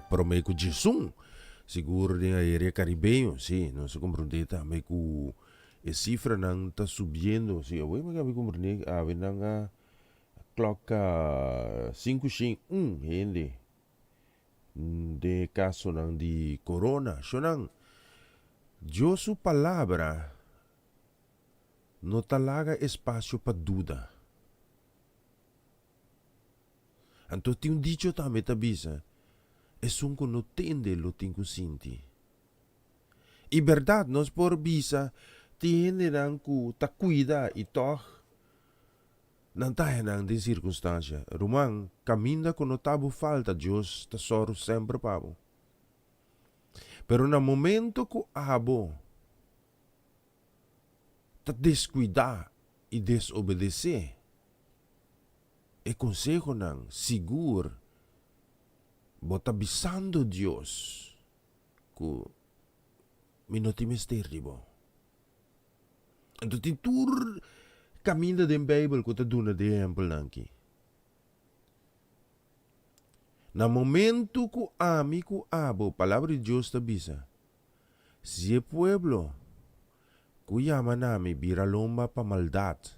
prome ku djesun. Sigur den aerea karibeño, si, nos a komprondé tambe ku e sifranan ta subiendo. Si, awor mi a komprondé awe nan a klòk sinku shen un hende den e kasonan di korona. Shonnan, Dios su palabra no ta laga espasio pa duda. Anto tin un dicho tambe ta bisa, Esun ku no tende lo tin ku sinti. I bèrdat nos por bisa tin hendenan ku ta kuida i tòg nan ta haña nan den sirkunstansha. Ruman, kaminda ku no ta bo falta Dios ta sòru semper pa bo. Pero na momento ku abo ta deskuidá i desobedesé e konsehonan, sigur bo ta bisando Dios ku mi no tin mester di bo. Anto tin tur kaminda den Beibel ku ta duna di ehèmpelnan aki. Na momentu ku ami ku abo, Palabra di Dios ta bisa, Si e pueblo ku yama na mi bira lomba pa maldat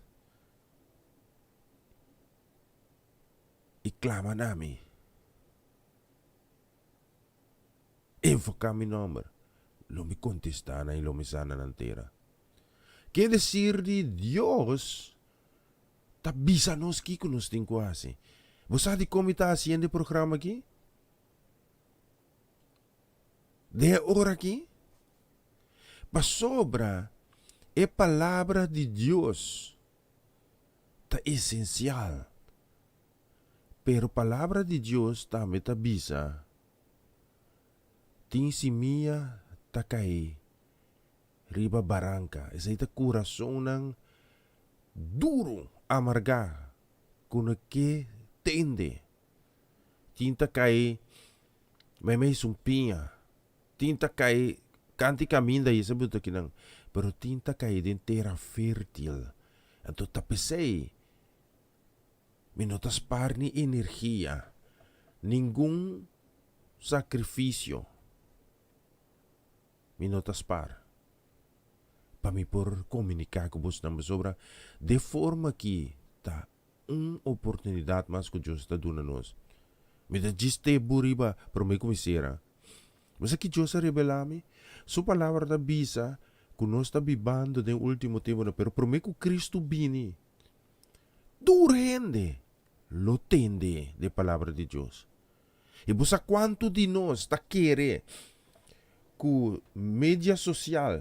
i klama na mi, invoká mi nòmber, lo mi kontestá nan i lo mi sana nan tera. Ke desir di Dios ta bisa nos kiko nos tin ku hasi. Bo sa dikon mi ta hasiendo e programa aki? Den e ora aki? Pasobra e Palabra di Dios ta esensial. Pero Palabra di Dios tambe ta bisa, Tin simia ta kai riba baranka. Esei ta kurasonnan duru, amargá, ku no ke tende. Tin ta kai meimei sumpiña, tin ta kai kanti kaminda i esei buta kinan, pero tin ta kai den tera fértil. Anto ta p'esei mi no ta spar ni energia, ningun sakrifisio mi no ta spar pa mi por komuniká ku bosnan pasobra de forma ki ta Un oportunidat mas ku Dios ta duna nos. Mi ta djis te bo riba promé ku mi sera. Bo sa ki Dios a rebelá mi? Su Palabra ta bisa ku nos ta bibando den último tempunan, pero promé ku Kristu bini, tur hende lo tende di e Palabra di Dios. I bo sa kuantu di nos ta kere ku media sosial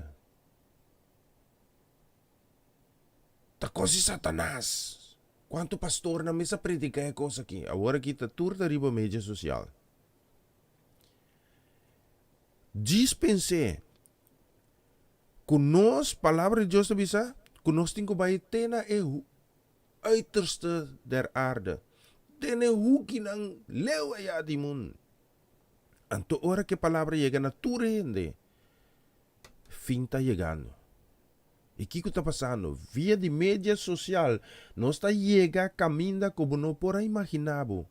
Ta kos di Satanas. Kuantu pastornan mes a prediká e kos aki? Awor aki ta tur ta riba media sosial. Djis pens'é ku nos, Palabra di Dios ta bisa ku nos tin ku bai te na e uiterste der aarde, te na e hukinan leu ayá di mundu. Anto ora ku e palabra yega na tur hende, fin ta yegando. I kiko ta pasando? Via di media sosial nos ta yega kaminda ku bo no por a imaginá bo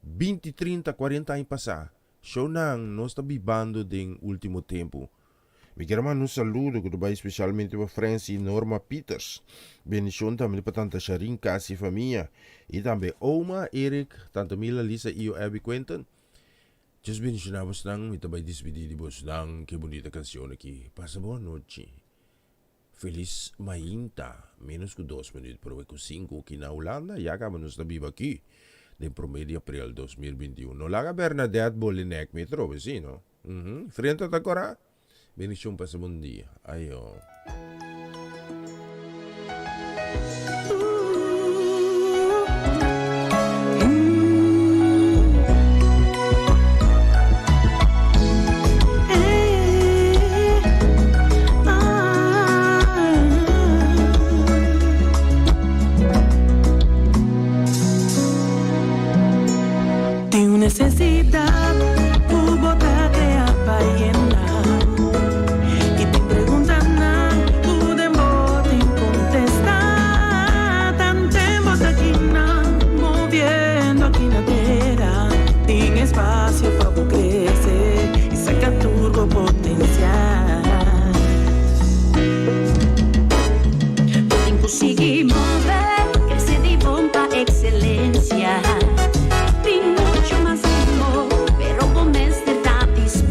binti, trinta, kuarenta aña pasá. Shownan nos ta bibando den último tempu. Mi kier a manda un saludo ku ta bai spesialmente pa Frency i Norma Pieters. Bendishon tambe pa tanta Sharin, kas i famia. I tambe oma, Erik, tanta Mila, Lisa, Io, Abby, Quentin. Dios bendiciona bosnan, mi ta bai dispidi di bosnan ke bunita cancion aki. Pasa bon anochi. Feliz mainta. Menos ku dos minuut prome ku sinku aki na Hulanda, ya kaba nos ta biba aki den prome di april 2021. No laga Bernadette boli nek mi atrobe si no. Uhmm. Frenta ta kora. Bendicion pasa bon dia. Ayo.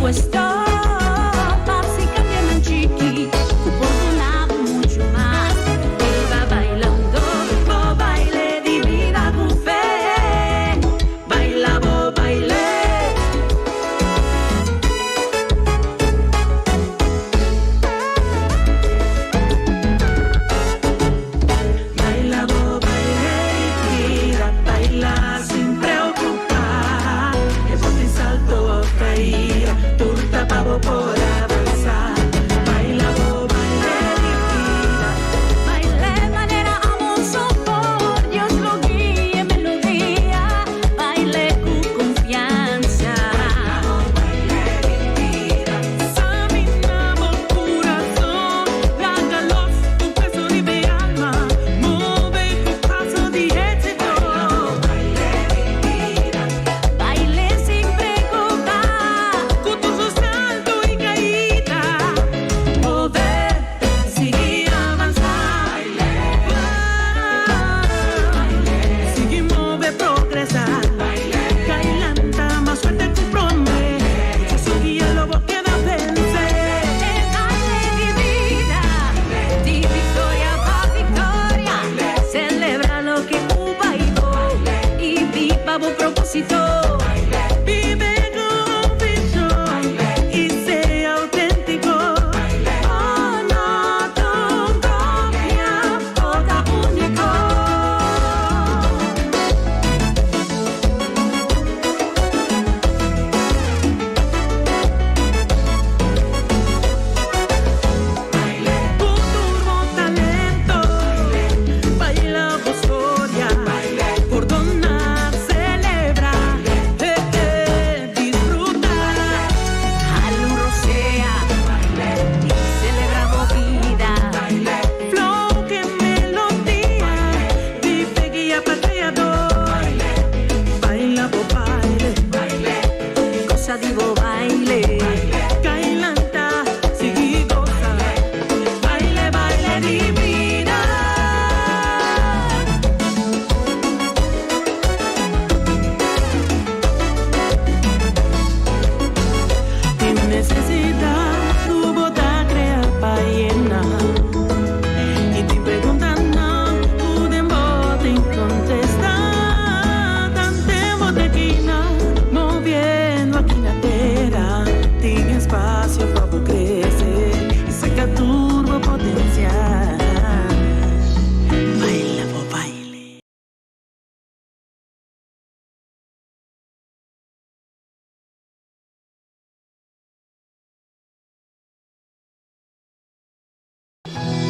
Puesto.